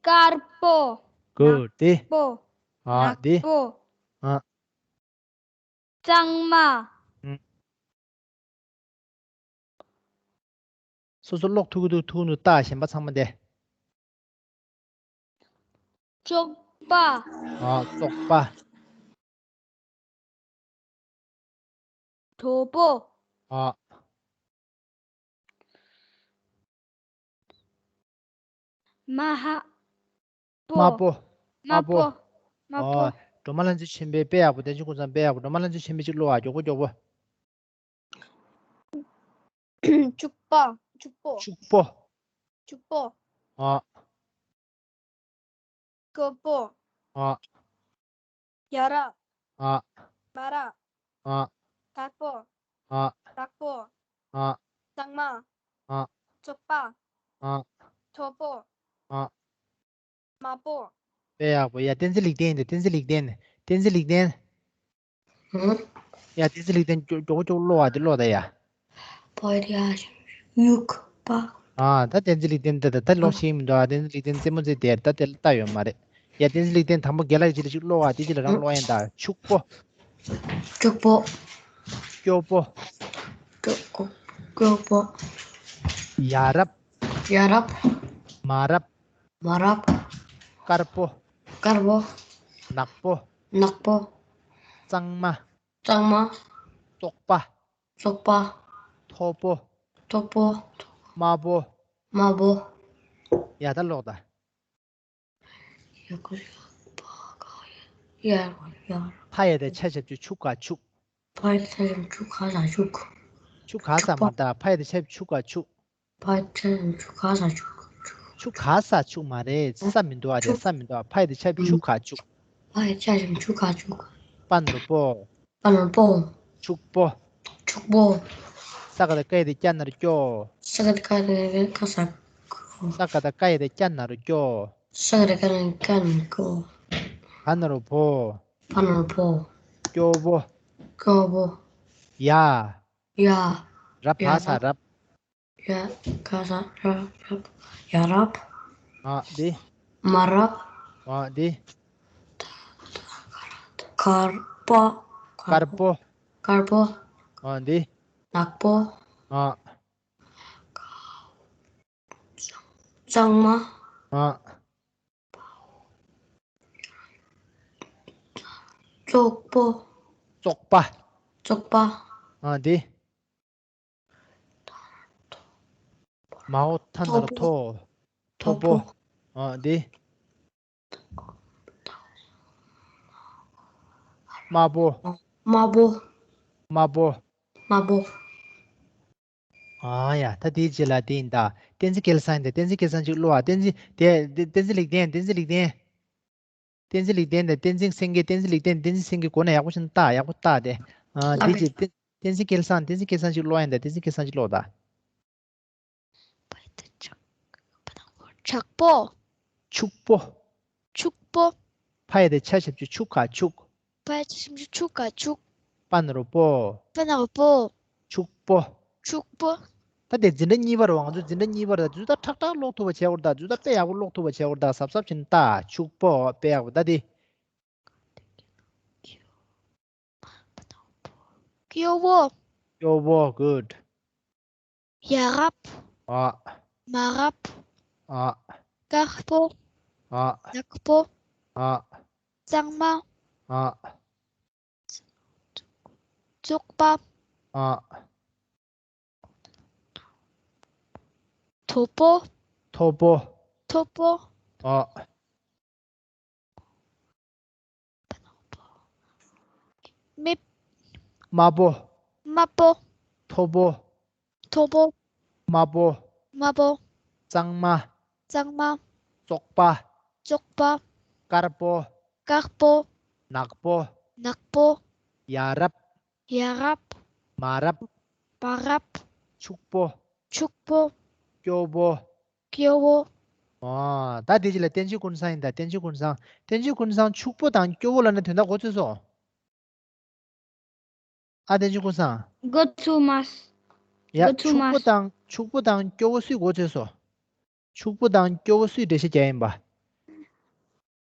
དཀར་པོ། གུ་དེ། ནག་པོ། ཨ། དེ། ནག་པོ། ཨ། གཙང་མ། ཨུ། སོ་སོ་ཀློག་ཐུབ་ཀྱི་འདུག་ཐུབ་ཀྱི་འདུག་ད་གཞན་པ་ཚང་མ་དེ། བཙོག་པ། ཨ། བཙོག་པ། དོ་པོ། ཨ། མ་ཧ། པོ། དམར་པོ། དམར་པོ། དམར་པོ། ཨོ། སྒྲོལ་མ་ལྷ་མཛེས་ཆེན་པོའི་དཔེ་ཡག་པོ། བསྟན་ཆོས་ཀུན་བཟང་དཔེ་ཡག་པོ། སྒྲོལ་མ་ལྷ་མཛེས་ཆེན་པོའི་ཅིག་ཀློག་ཨ། མགྱོགས་པོ་མགྱོགས་པོ། ཕྱུག་པ། ཕྱུག་པོ། ཕྱུག་པོ། ཕྱུག་པོ། ཨ། སྐྱོ་པོ། ཨ། ཡ་རབས། ཨ། མ་རབས། ཨ། དཀར་པོ། ཨ། ནག་པོ། ཨ། གཙང་མ། ཨ། བཙོག་པ། ཨ། མཐོ་པོ། ཨ། དམར་པོ། དཔེ་ཡག་པོ། ཡ། བསྟན་འཛིན་ལེགས་ལྡན་དེ། བསྟན་འཛིན་ལེགས་ལྡན། བསྟན་འཛིན་ལེགས་ལྡན། ཧུམ། ཡ། བསྟན་འཛིན་ལེགས་ལྡན། མགྱོགས་མགྱོགས་མགྱོགས་ཀློག་ཨ། དེ་ཀློག་ད་ཡ། པ་ར་ཡུག་པ། ཨ། ད་བསྟན་འཛིན་ལེགས་ལྡན་ད་ད་ད་ཀློག་ཤེས་མི་འདུག་ཨ། བསྟན་འཛིན་ལེགས་ལྡན་རྩེད་མོ་རྩེ་དེ་ད་དེ་ལ་ལྟ་ཡོད་མ་རེད། ཡ། བསྟན་འཛིན་ལེགས་ལྡན། དང་པོ་རྒན་ལགས་ཅིག་ལ་ཅིག་ཀློག་ཨ། དེ་ཅིག་ལ་རང་ཀློག་ཡིན་ད། ཕྱུག་པོ། ཕྱུག་པོ། སྐྱོ་པོ། སྐྱོ་པོ། སྐྱོ་པོ། ཡ་རབས། ཡ་རབས། མ་རབས། མ་རབས། དཀར་པོ། དཀར་པོ། ནག་པོ། ནག་པོ། གཙང་མ། གཙང་མ། བཙོག་པ། བཙོག་པ། མཐོ་པོ། མཐོ་པོ། དམར་པོ། དམར་པོ། ཡ། ད་ཀློག་ད། ཡ་ག་ཡ་པ་ག་ཡ་ཡ་ཡ། ཕ་ཡ་བཏགས་ཕྱ་ཞབས་ཀྱུ་ཕྱུ་ག་ཕྱུག་ཕ་ཡ་བཏགས་ཕྱ་ཞབས་ཀྱུ་ཕྱུ་ག་ས་ཕྱུག་ཆུ་ག་ས། ཕྱུག་པ། མ་རེད། ད་ཕ་ཡ་བཏགས་ཕྱ་ཞབས་ཀྱུ་ཕྱུ་ག་ཕྱུག་ཕ་ཡ་བཏགས་ཕྱ་ཞབས་ཀྱུ་ཕྱུ་ག་ས་ཕྱུག་ཕྱུ་ག་ས་ཕྱུག་མ་རེད། ས་མི་འདུག་ཨ། རེད། ཕྱུག་ས་མི་འདུག་ཨ། ཕ་ཡ་བཏགས་ཕྱ་ཞབས་ཀྱུ་ཕྱུ་ག་ཕྱུག་ཕ་ཡ་བཏགས་ཕྱ་ཞབས་ཀྱུ་ཕྱུ་ག་ཕྱུག་པ་ན་རོ་པོ། པ་ན་རོ་པོ། ཕྱུག་པོ། ཕྱུག་པོ། ས་ག་བཏགས་སྐ་ཡ་བཏགས་སྐྱ་ན་རོ་སྐྱོ། ས་ག་བཏགས་སྐ་ཡ་བཏགས་སྐ་ས་སྐྱོ། ས་ག་བཏགས་སྐ་ཡ་བཏགས་སྐྱ་ན་རོ་སྐྱོ། ས་ག་བཏགས་སྐ་ཡ་བཏགས་སྐྱ་ན་རོ་སྐྱོ། བ་ན་རོ་བོ། བ་ན་རོ་བོ། སྐྱོ་བོ། སྐྱོ་བོ། ཡ། ཡ། ར་བ་ས་རབ། ཡ་ག་ས་ར་རབ། ཡ་རབས། ཨ་འདི། མ་རབས། ཨ་འདི། དཀར་པོ། དཀར་པོ། དཀར་པོ། ཨ་འདི། ནག་པོ། ཨ། གཙང་མ། ཨ། བཙོག་པོ། བཙོག་པ། བཙོག་པ། ཨ་འདི། མའོ་ཐ་ན་རོ་མཐོ་པོ། མཐོ་པོ། ཨ་འདི། དམར་པོ། དམར་པོ། དམར་པོ། དམར་པོ། ཨ་ཡ། ད་དེའི་རྗེས་ལ་དེ་ཡིན་ད། བསྟན་འཛིན་སྐལ་བཟང་ཡིན་ད། བསྟན་འཛིན་སྐལ་བཟང་ཅིག་ཀློག་ཨ། བསྟན་འཛིན་དེ་བསྟན་འཛིན་ལེགས་ལྡན། བསྟན་འཛིན་ལེགས་ལྡན། བསྟན་འཛིན་ལེགས་ལྡན་དང་བསྟན་འཛིན་སེང་གེ། བསྟན་འཛིན་ལེགས་ལྡན། བསྟན་འཛིན་སེང་གེ་མགོ་ན་ཡག་པོ་ཞིག་བལྟ། ཡག་པོ་བལྟ་དེ། ཨ་དེ་རྗེས་བསྟན་བསྟན་འཛིན་སྐལ་བཟང་། བསྟན་འཛིན་སྐལ་བཟང་ཅིག་ཀློག་ཡིན་ད། བསྟན་འཛིན་སྐལ་བཟང་ཅིག་ཀློག་ད། ཕྱུག་པོ། ཕྱུག་པོ། ཕ་ཡ་བཏགས་ཕྱ་ཞབས་ཀྱུ་ཕྱུག་ཕ་ཡ་བཏགས་ཕྱ་ཞབས་ཀྱུ་ཕྱུ་ག་ཕྱུག་ཕ་ཡ་བཏགས་ཕྱ་ཞབས་ཀྱུ་ཕྱུ་ག་ཕྱུག་པ་ན་རོ་པོ། པ་ན་རོ་པོ། ཕྱུག་པོ། ཕྱུག་པོ། ད་དེ་འཛིན་གྲྭ་གཉིས་པ་རེད་པ། ང་ཚོ་འཛིན་གྲྭ་གཉིས་པ་རེད། ད་ཚོད་ལྟ་ཁྲག་ཁྲག་ཀློག་ཐུབ་པ་བྱེད་དགོས་རེད། ད་ཚོད་ལྟ་དཔེ་ཡག་པོ་ཀློག་ཐུབ་པ་བྱེད་དགོས་རེད། ད་གཟབ་གཟབ་བྱས་ནས་ལྟ། ཕྱུག་པོ། དཔེ་ཡག་པོ། ད་དེ། སྐྱོ་བོ། སྐྱོ་བོ། Good. ཡ་རབས། ཨ། མ་རབས། ཨ། དཀར་པོ། ཨ། ནག་པོ། ཨ། གཙང་མ། ཨ། བཙོག་པ། ཨ། མཐོ་པོ། མཐོ་པོ། མཐོ་པོ། ཨ། མི། དམར་པོ། དམར་པོ། མཐོ་པོ། མཐོ་པོ། དམར་པོ། དམར་པོ། གཙང་མ། གཙང་མ། བཙོག་པ། བཙོག་པ། དཀར་པོ། དཀར་པོ། ནག་པོ། ནག་པོ། ཡ་རབས། ཡ་རབས། མ་རབས། མ་རབས། ཕྱུག་པོ། ཕྱུག་པོ། སྐྱོ་བོ། སྐྱོ་བོ། ཨ། ད་དེ་རྗེས་ལ་བསྟན་ཆོས་ཀུན་བཟང་ཡིན་ད། བསྟན་ཆོས་ཀུན་བཟང་། བསྟན་ཆོས་ཀུན་བཟང་། ཕྱུག་པོ་དང་སྐྱོ་བོ་ལབ་ན་དོན་དག་གོ་ཚོད་སོང་། ཨ། བསྟན་ཆོས་ཀུན་བཟང་། གོ་ཚོད་མ། ཡ། གོ་ཚོད་མ། ཕྱུག་པོ་དང་ཕྱུག་པོ་དང་སྐྱོ་བོ་སུས་གོ་ཚོད་སོང་། ཕྱུག་པོ་དང་སྐྱོ་བོ་སུས་འགྲེལ་བཤད་རྒྱག་ཡིན་པ།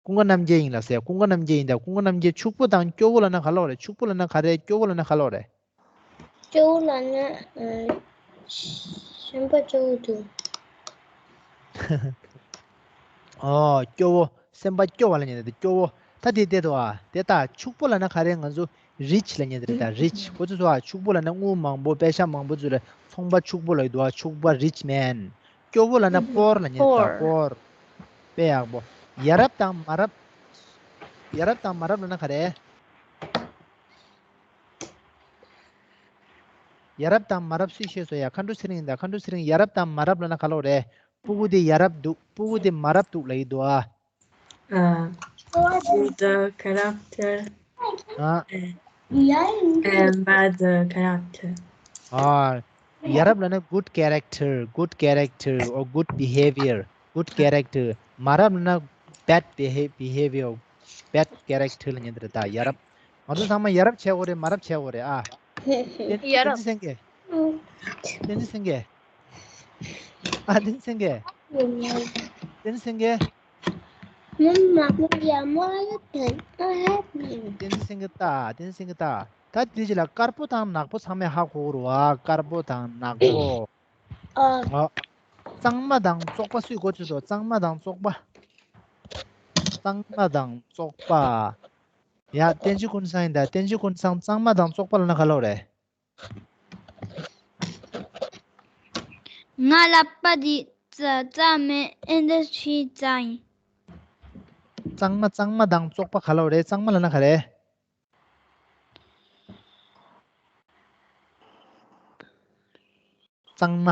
ཀུན་དགའ་རྣམ་རྒྱལ་ཡིན་ལ་ཟེར། ཀུན་དགའ་རྣམ་རྒྱལ་ཡིན་ད། ཀུན་དགའ་རྣམ་རྒྱལ། ཕྱུག་པོ་དང་སྐྱོ་བོ་ལབ་ན་ག་ལབ་རེད། ཕྱུག་པོ་ལབ་ན་ག་རེད། སྐྱོ་བོ་ལབ་ན་ག་ལབ་རེད། སྐྱོ་བོ་ལབ་ན། ཨ། སེམས་པ་སྐྱོ་བོ་འདུག་ཨོ། སྐྱོ་བོ། སེམས་པ་སྐྱོ་བ་ལ་ཉན་ཏེ་སྐྱོ་བོ། ད་དེ་བལྟས་འདུག་ཨ། དེ་ད་ཕྱུག་པོ་ལབ་ན་ག་རེ། ང་ཚོ་rich་ལབ་མཁན་དེ་རེད། ད་rich་གོ་ཚོད་སོང་ཨ། ཕྱུག་པོ་ལབ་ན་དངུལ་མང་པོ་པེ་ཤ་མང་པོ་ཚོ་ལ་ཚོང་པ་ཕྱུག་པོ་ལབ་ཀྱི་འདུག་ཨ། ཕྱུག་པ་rich man། སྐྱོ་པོ་ལབ་ན་poor་ལབ་མཁན་དེ་རེད། ད་poor། དཔེ་ཡག་པོ། ཡ་རབས་དང་མ་རབས། ཡ་རབས་དང་མ་རབས་ལབ་ན་ག་རེ། ཡ་རབས་དང་མ་རབས་སུས་ཤེས་སོང་ཡ། མཁའ་འགྲོ་ཚེ་རིང་ཡིན་ད། མཁའ་འགྲོ་ཚེ་རིང་། ཡ་རབས་དང་མ་རབས་ལབ་ན་ག་ལབ་རེད། སྤུ་གུ་དེ་ཡ་རབས་འདུག་སྤུ་གུ་དེ་མ་རབས་འདུག་ལབ་ཀྱི་འདུག་ཨ། Uh, the character ཨ། and by the character. ཨ། ཡ་རབས་ལབ་ན་good character, good character or good behavior, good character. མ་རབས་ལབ་ན་bad beha- behavior, bad character་ལབ་མཁན་དེ་རེད། ད་ཡ་རབས། ང་ཚོ་ཚང་མ་ཡ་རབས་བྱེད་དགོས་རེད། མ་རབས་བྱེད་དགོས་རེད་ཨ། བསྟན་ཡ་བསྟན་རབས། འཛིན་སེང་གེ་བསྟན་འཛིན་སེང་གེ་ཨ། བསྟན་འཛིན་སེང་གེ་བསྟན་འཛིན་སེང་གེ་བསྟན་འཛིན་སེང་གེ་ལྟ། བསྟན་འཛིན་སེང་གེ་ལྟ། ད་དེ་རྗེས་ལ་དཀར་པོ་དང་ནག་པོ་ཚང་མས་ཧ་གོ་དགོས་རེད་བ། དཀར་པོ་དང་ནག་པོ། ཨ། གཙང་མ་དང་བཙོག་པ་སུས་གོ་ཚོད་སོང་། གཙང་མ་དང་བཙོག་པ། གཙང་མ་དང་བཙོག་པ། ཡ། བསྟན་འཛིན་ཀུན་བཟང་ཡིན་ད། བསྟན་འཛིན་ཀུན་བཟང་། གཙང་མ་དང་བཙོག་པ་ལབ་ན་ག་ལབ་རེད། ང་ལབ་པ་འདི་རྩ་རྩ་མེད། ཨེ་འདི་ཕྱི་རྩ་ཡིན། གཙང་མ་གཙང་མ་དང་བཙོག་པ་ག་ལབ་རེད། གཙང་མ་ལབ་ན་ག་རེད། གཙང་མ།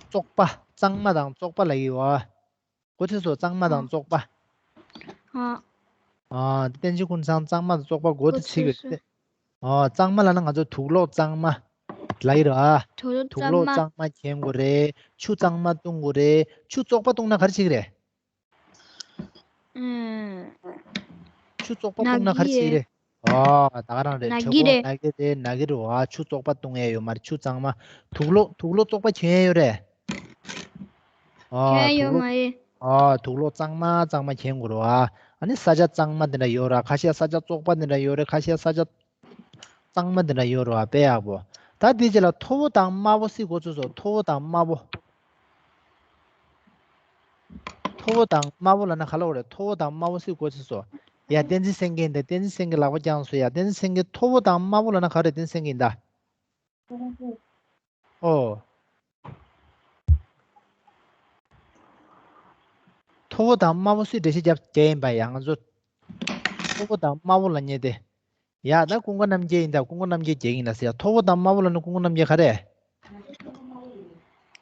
བཙོག་པ། གཙང་མ་དང་བཙོག་པ་ལབ་ཀྱི་ཡོད་ཨ། གོ་ཚོད་སོང་། གཙང་མ་དང་བཙོག་པ། ཨ། ཨ། བསྟན་འཛིན་ཀུན་བཟང་། གཙང་མ་དང་བཙོག་པ་གོ་ཚོད་ཚིག་ཡོད་དེ། ཨ། གཙང་མ་ལབ་ན་ང་ཚོ་དུག་ལོག་གཙང་མ་ལབ་ཀྱི་རེད་ཨ། དུག་ལོག་གཙང་མ། དུག་ལོག་གཙང་མ་གྱོན་དགོས་རེད། ཆུ་གཙང་མ་བཏུང་དགོས་རེད། ཆུ་བཙོག་པ་བཏུང་ན་ག་རེ་བྱེད་ཀྱི་རེད། ཨུམ། ཆུ་བཙོག་པ་བཏུང་ན་ག་རེ་བྱེད་ཀྱི་རེད། ཨོ། ད་ག་རང་རེད། ན་གི་རེད། ན་གི་རེད། ན་གི་རེད་བ། ཆུ་བཙོག་པ་བཏུང་ཡས་ཡོད་མ་རེད། ཆུ་གཙང་མ། དུག་ལོག་དུག་ལོག་བཙོག་པ་གྱོན་ཡས་ཡོད་རེད། ཨོ། གྱོན་ཡས་ཡོད་མ་རེད། ཨོ། དུག་ལོག་གཙང་མ་གཙང་མ་གྱོན་དགོས་རེད་བ། ཨ་ནི་ས་ཆ་གཙང་མ་འདི་འདྲ་ཡོད་ར། ཁ་ཤས་ས་ཆ་བཙོག་པ་འདི་འདྲ་ཡོད་རེད། ཁ་ཤས་ས་ཆ་གཙང་མ་འདི་འདྲ་ཡོད་རེད་བ། དཔེ་ཡག་པོ། ད་དེ་རྗེས་ལ་མཐོ་པོ་དང་དམའ་པོ་སུས་གོ་ཚོད་སོང་། མཐོ་པོ་དང་དམའ་པོ། མཐོ་པོ་དང་དམའ་པོ་ལབ་ན་ག་ལབ་རེད། མཐོ་པོ་དང་དམའ་པོ་སུས་གོ་ཚོད་སོང་། ཡ། བསྟན་འཛིན་སེང་གེ་ཡིན་ད། བསྟན་འཛིན་སེང་གེ་ལག་པ་བརྐྱངས་སོང་། ཡ། བསྟན་འཛིན་སེང་གེ། མཐོ་པོ་དང་དམའ་པོ་ལབ་ན་ག་རེ། བསྟན་འཛིན་སེང་གེ་ཡིན་ད། ཨོ། མཐོ་པོ་དང་དམའ་པོ་སུས་འགྲེལ་བཤད་རྒྱབ་རྒྱག་ཡིན་པ། ཡ། ང་ཚོ་མཐོ་པོ་དང་དམའ་པོ་ལབ་མཁན་དེ། ཡ། ད་ཀུན་དགའ་རྣམ་རྒྱལ་ཡིན་ད། ཀུན་དགའ་རྣམ་རྒྱལ་རྒྱག་གི་ཡིན་ལ་ཟེར། ཡ། མཐོ་པོ་དང་དམའ་པོ་ལབ་ན་ཀུན་དགའ་རྣམ་རྒྱལ་ག་རེ།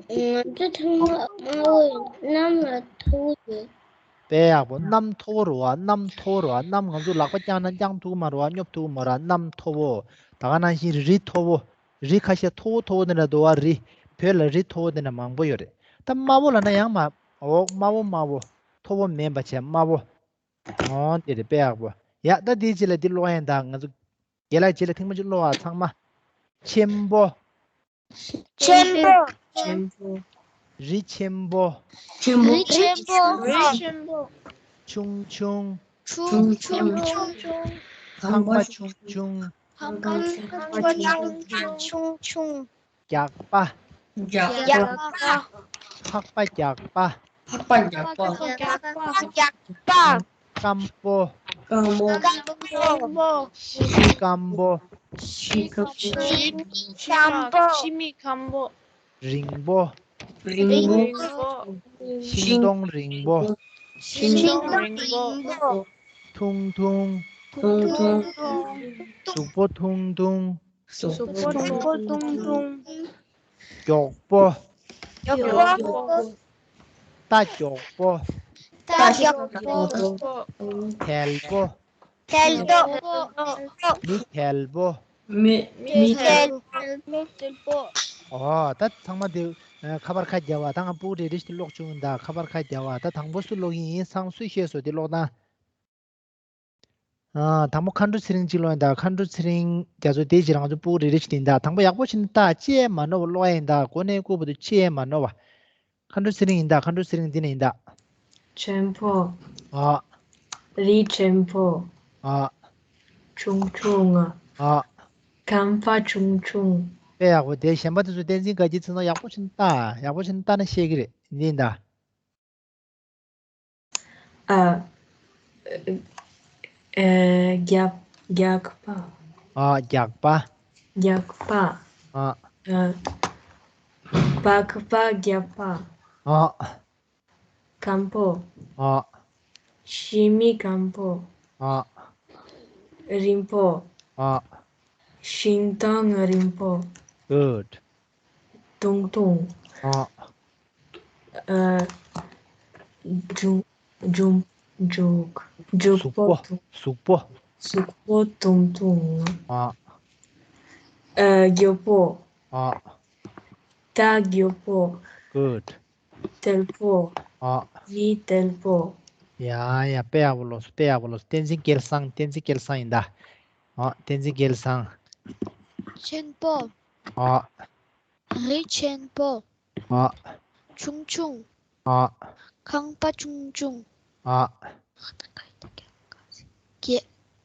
ང་ཚོ་ཚང་མ་དམའ་པོ་ཡིན། གནམ་ལ་མཐོ་པོ་ཡོད། དཔེ་ཡག་པོ། གནམ་མཐོ་པོ་རེད་བ། གནམ་མཐོ་པོ་རེད་བ། གནམ་ང་ཚོ་ལག་པ་བརྐྱངས་ན་བརྐྱང་ཐུབ་ཀྱི་མ་རེད་བ། སྙོབ་ཐུབ་ཀྱི་མ་རེད་བ། གནམ་མཐོ་པོ། ད་ག་ནང་བཞིན་རི་མཐོ་པོ། རི་ཁ་ཤས་མཐོ་པོ་མཐོ་པོ་དེ་འདྲ་འདུག་བ། རི། བོད་ལ་རི་མཐོ་པོ་དེ་འདྲ་མང་པོ་ཡོད་རེད། ད་དམའ་པོ་ལབ་ན་ཡང་མ། འོ། དམའ་པོ་དམའ་པོ། མཐོ་པོ་མིན་པ་བྱས་དམའ་པོ། ཨོ། འདི་རེད། དཔེ་ཡག་པོ། ཡ། ད་འདིའི་རྗེས་ལ་འདི་ཀློག་ཡིན་ད། ང་ཚོ་རྒན་ལགས་རྗེས་ལ་ཐེངས་མ་གཅིག་ཀློག་ཨ། ཚང་མ། ཆེན་པོ། ཆེན་པོ། ཆེན་པོ། རི་ཆེན་པོ། ཆེན་པོ། རི་ཆེན་པོ། རི་ཆེན་པོ། ཆུང་ཆུང་། ཆུང་ཆུང་། ཆུང་ཆུང་། ཁང་པ་ཆུང་ཆུང་། ཁང་པ་ཆུང་ཆུང་། རྒྱགས་པ། རྒྱགས་པ། ཕག་པ་རྒྱགས་པ། ཕག་པ་རྒྱགས་པ། རྒྱགས་པ། སྐམ་པོ། སྐམ་པོ། གཤིས་སྐམ་པོ། གཤིས་སྐམ་པོ། རིང་པོ། རིང་པོ། ཤིང་སྡོང་རིང་པོ། ཤིང་སྡོང་རིང་པོ། ཐུང་ཐུང་། ཐུང་ཐུང་། གཟུགས་པོ་ཐུང་ཐུང་། གཟུགས་པོ་ཐུང་ཐུང་། མགྱོགས་པོ། མགྱོགས་པོ། རྟ་མགྱོགས་པོ། རྟ་མགྱོགས་པོ། དལ་པོ། དལ་པོ། མི་དལ་པོ། མི་མི་དལ་པོ། ཨོ། ད་ཚང་མ་དེ་ཁ་པར་ཁ་རྒྱབ་པ། ད་ང་སྤུ་གུ་རེ་རེ་ཞིག་ཀློག་བཅུག་ཡིན་ད། ཁ་པར་ཁ་རྒྱབ་པ། ད་དང་པོ་སུ་ཀློག་གི་ཡིན། སང་སུས་ཤེས་སོང་དེ་ཀློག་དང་། ཨ། དང་པོ་མཁའ་འགྲོ་ཚེ་རིང་གཅིག་ཀློག་ཡིན་ད། མཁའ་འགྲོ་ཚེ་རིང་རྒྱ་མཚོ། དེའི་རྗེས་ལ་ང་ཚོ་སྤུ་གུ་རེ་རེ་བྱས་ཏེ་ཡིན་ད། དང་པོ་ཡག་པོ་བྱས་ནས་ལྟ། ཅི་ཡང་མ་ནོར་བ་ཀློག་ཡ་ཡིན་ད། འགོ་ནས་རྐུབ་བར་དུ་ཅི་ཡང་མ་ནོར་བ། མཁའ་འགྲོ་ཚེ་རིང་ཡིན་ད། མཁའ་འགྲོ་ཚེ་རིང་འདི་ནས་ཡིན་ད། ཆེན་པོ། ཨ། རི་ཆེན་པོ། ཨ། ཆུང་ཆུང་། ཨ། ཁང་པ་ཆུང་ཆུང་། དཔེ་ཡག་པོ། དེ་གཞན་པ་དེ་ཚོ་བསྟན་འཛིན་དགའ་སྐྱིད་ཚོ་ནང་ཡག་པོ་བྱས་ནས་ལྟ། ཡག་པོ་བྱས་ནས་ལྟ་ན་ཤེས་ཀྱི་རེད། འདི་ཡིན་ད། ཨ། ཨ། རྒྱག་རྒྱག་པ། ཨ། རྒྱག་པ། རྒྱག་པ། ཨ། ཨ། པགས་པ་རྒྱག་པ། ཨ། སྐམ་པོ། ཨ། ཤི་མི་སྐམ་པོ། ཨ། རིང་པོ། ཨ། ཤིང་སྡོང་རིང་པོ། Good. ཐུང་ཐུང་། ཨ། ཨ། འཇུག་འཇུག་འཇུག་འཇུག་གཟུགས་པོ། པོ་ཐུང་། གཟུགས་པོ། གཟུགས་པོ་ཐུང་ཐུང་། ཨ། ཨ། མགྱོགས་པོ། ཨ། རྟ་མགྱོགས་པོ། Good. དལ་པོ། ཨ། མི་དལ་པོ། ཡ་ཡ། དཔེ་ཡག་པོ་ལོས། དཔེ་ཡག་པོ་ལོས། བསྟན་འཛིན་སྐལ་བཟང་། བསྟན་འཛིན་སྐལ་བཟང་ཡིན་ད། ཨ། བསྟན་འཛིན་སྐལ་བཟང་། ཆེན་པོ། ཨ། རི་ཆེན་པོ། ཨ། ཆུང་ཆུང་། ཨ། ཁང་པ་ཆུང་ཆུང་། ཨ། རྒྱ་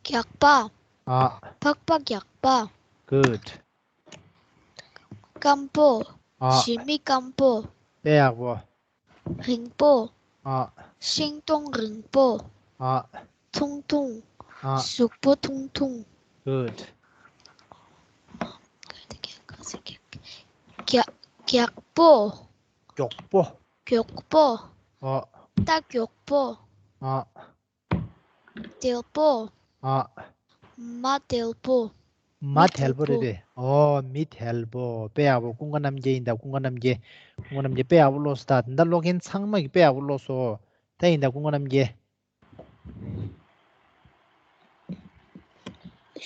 རྒྱག་པ། ཨ། པགས་པ་རྒྱག་པ། Good. སྐམ་པོ། ཨ། ཞི་མི་སྐམ་པོ། དཔེ་ཡག་པོ། རིང་པོ། ཨ། ཤིང་སྡོང་རིང་པོ། ཨ། ཐུང་ཐུང་། ཨ། གཟུགས་པོ་ཐུང་ཐུང་། Good. རྒྱག་རྒྱག་པོ། མགྱོགས་པོ། མགྱོགས་པོ། ཨ། རྟ་མགྱོགས་པོ། ཨ། དལ་པོ། ཨ། མ་དལ་པོ། མ་དལ་པོ་རེད་པས། ཨོ། མི་དལ་པོ། དཔེ་ཡག་པོ། ཀུན་དགའ་རྣམ་རྒྱལ་ཡིན་ད། ཀུན་དགའ་རྣམ་རྒྱལ། ཀུན་དགའ་རྣམ་རྒྱལ་དཔེ་ཡག་པོ་ཀློག་སོང་ད། ད་ཀློག་མཁན་ཚང་མ་གིས་དཔེ་ཡག་པོ་ཀློག་སོང་། ད་ཡིན་ད། ཀུན་དགའ་རྣམ་རྒྱལ།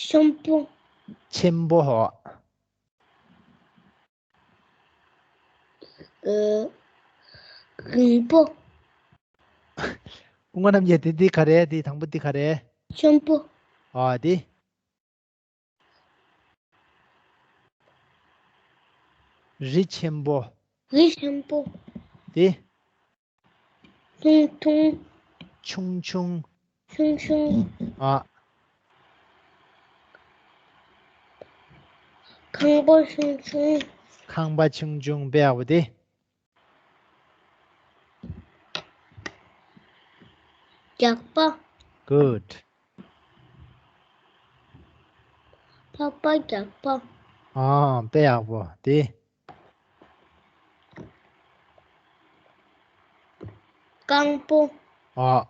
ཤམ་པོ། ཆེན་པོ། ཧོ། ཨ། རིང་པོ། ཀུན་དགའ་རྣམ་རྒྱལ། དེ་དེ་ག་རེ། དེ་དང་པོ་དེ་ག་རེ། ཆེན་པོ། ཨ། དེ། རི་ཆེན་པོ། རི་ཆེན་པོ། དེ། ཐུང་ཐུང་། ཆུང་ཆུང་། ཆུང་ཆུང་། ཨ། ཁང་པ་ཆུང་ཆུང་། ཁང་པ་ཆུང་ཆུང་། དཔེ་ཡག་པོ་དེ། རྒྱག་པ། Good. པགས་པ་རྒྱག་པ། ཨ། དཔེ་ཡག་པོ་དེ། སྐམ་པོ། ཨ།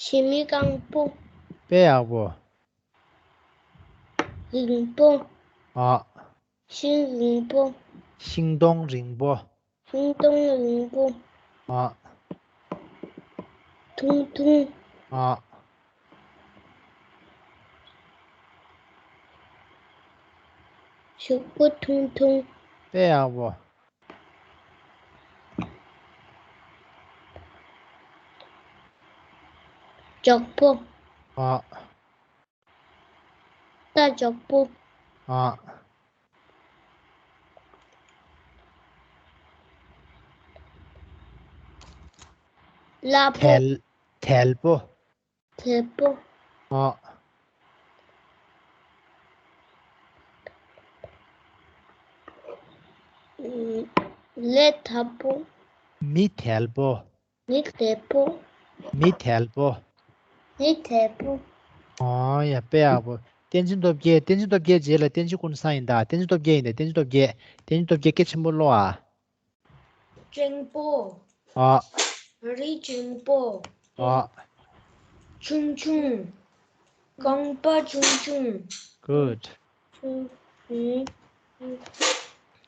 ཞི་མི་སྐམ་པོ། དཔེ་ཡག་པོ། རིང་པོ། ཨ། ཤིང་རིང་པོ། ཤིང་སྡོང་རིང་པོ། ཤིང་སྡོང་རིང་པོ། ཨ། ཐུང་ཐུང་། ཨ། གཟུགས་པོ་ཐུང་ཐུང་། དཔེ་ཡག་པོ། མགྱོགས་པོ། ཨ། རྟ་མགྱོགས་པོ། ཨ། སླ་པོ། དལ། དལ་པོ། དལ་པོ། ཨ། ལས་སླ་པོ། མི་དལ་པོ། མི་དལ་པོ། མི་དལ་པོ། མི་དལ་པོ། ཨོ་ཡ། དཔེ་ཡག་པོ། བསྟན་འཛིན་སྟོབས་རྒྱལ། བསྟན་འཛིན་སྟོབས་རྒྱལ་རྗེས་ལ་བསྟན་འཛིན་ཀུན་བཟང་ཡིན་ད། བསྟན་འཛིན་སྟོབས་རྒྱལ་ཡིན་ད། བསྟན་འཛིན་སྟོབས་རྒྱལ། བསྟན་འཛིན་སྟོབས་རྒྱལ་སྐད་ཆེན་པོ་ཀློག་ཨ། ཆེན་པོ། ཨ། རི་ཆེན་པོ། ཨ། ཆུང་ཆུང་། རྐང་པ་ཆུང་ཆུང་། Good. ཆུང་ཆུང་།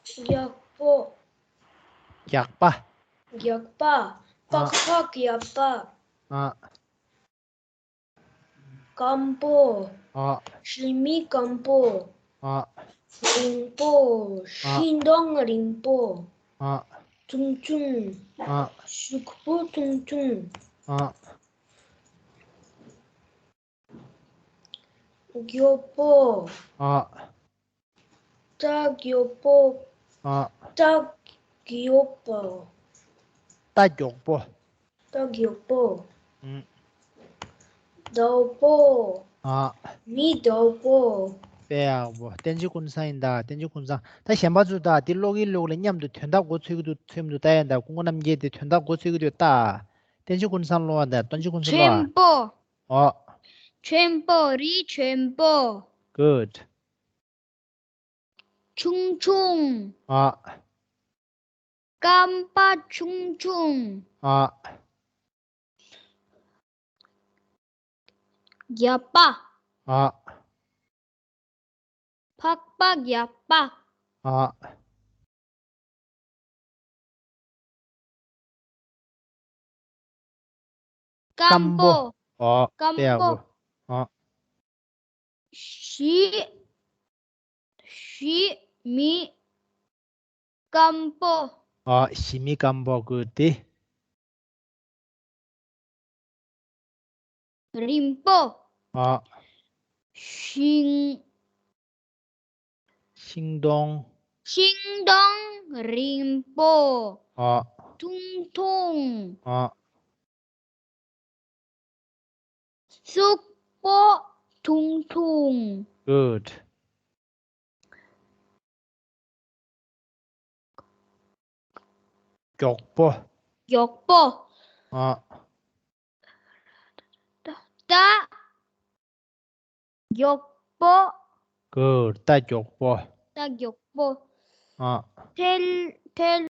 རྒྱག་པོ། རྒྱག་པ། རྒྱག་པ། ཨ། པགས་པ་རྒྱག་པ། ཨ། སྐམ་པོ། ཨ། ཞི་མི་སྐམ་པོ། ཨ། རིང་པོ། ཨ། ཤིང་སྡོང་རིང་པོ། ཨ། ཆུང་ཆུང་། ཨ། གཟུགས་པོ་ཆུང་ཆུང་། ཨ། མགྱོགས་པོ། ཨ། རྟ་མགྱོགས་པོ། ཨ། རྟ་མགྱོགས་པོ། རྟ་མགྱོགས་པོ། རྟ་མགྱོགས་པོ། ཨུམ། དལ་པོ། ཨ། མི་དལ་པོ། དཔེ་ཡག་པོ། བསྟན་འཛིན་ཀུན་བཟང་ཡིན་ད། བསྟན་འཛིན་ཀུན་བཟང་། ད་གཞན་པ་ཚོ་ད་འདི་ཀློག་གིན་ཀློག་ལ་མཉམ་དུ་དོན་དག་མགོ་ཚོད་ཀྱི་འདུག་ཚོད་མི་འདུག་ལྟ་ཡ། ད་ཀུན་དགའ་རྣམ་རྒྱལ་དེ་དོན་དག་མགོ་ཚོད་ཀྱི་འདུག་ལྟ། བསྟན་འཛིན་ཀུན་བཟང་ཀློག་པ་ད། བསྟན་འཛིན་ཀུན་བཟང་ཀློག་ཨ། ཆེན་པོ། ཨོ། ཆེན་པོ། རི་ཆེན་པོ། Good། ཆུང་ཆུང་། ཨ། རྐང་པ་ཆུང་ཆུང་། ཨ། རྒྱབ་པ། ཨ། ཕག་པ་རྒྱབ་པ། ཨ། སྐམ་པོ། ཨ། སྐམ་པོ། ཨ། ཞི། ཞི་མི་སྐམ་པོ། ཨ། ཞི་མི་སྐམ་པོ། Good། རིང་པོ། ཨ། ཤིང་། ཤིང་སྡོང་། ཤིང་སྡོང་རིང་པོ། ཨ། ཐུང་ཐུང་། ཨ། ཕྱུག་པོ་ཐུང་ཐུང་། Good། མགྱོགས་པོ། མགྱོགས་པོ། ཨ། རྟ། མགྱོགས་པོ། Good། རྟ་མགྱོགས་པོ། རྟ་མགྱོགས་པོ། ཨ། ཐལ། ཐལ།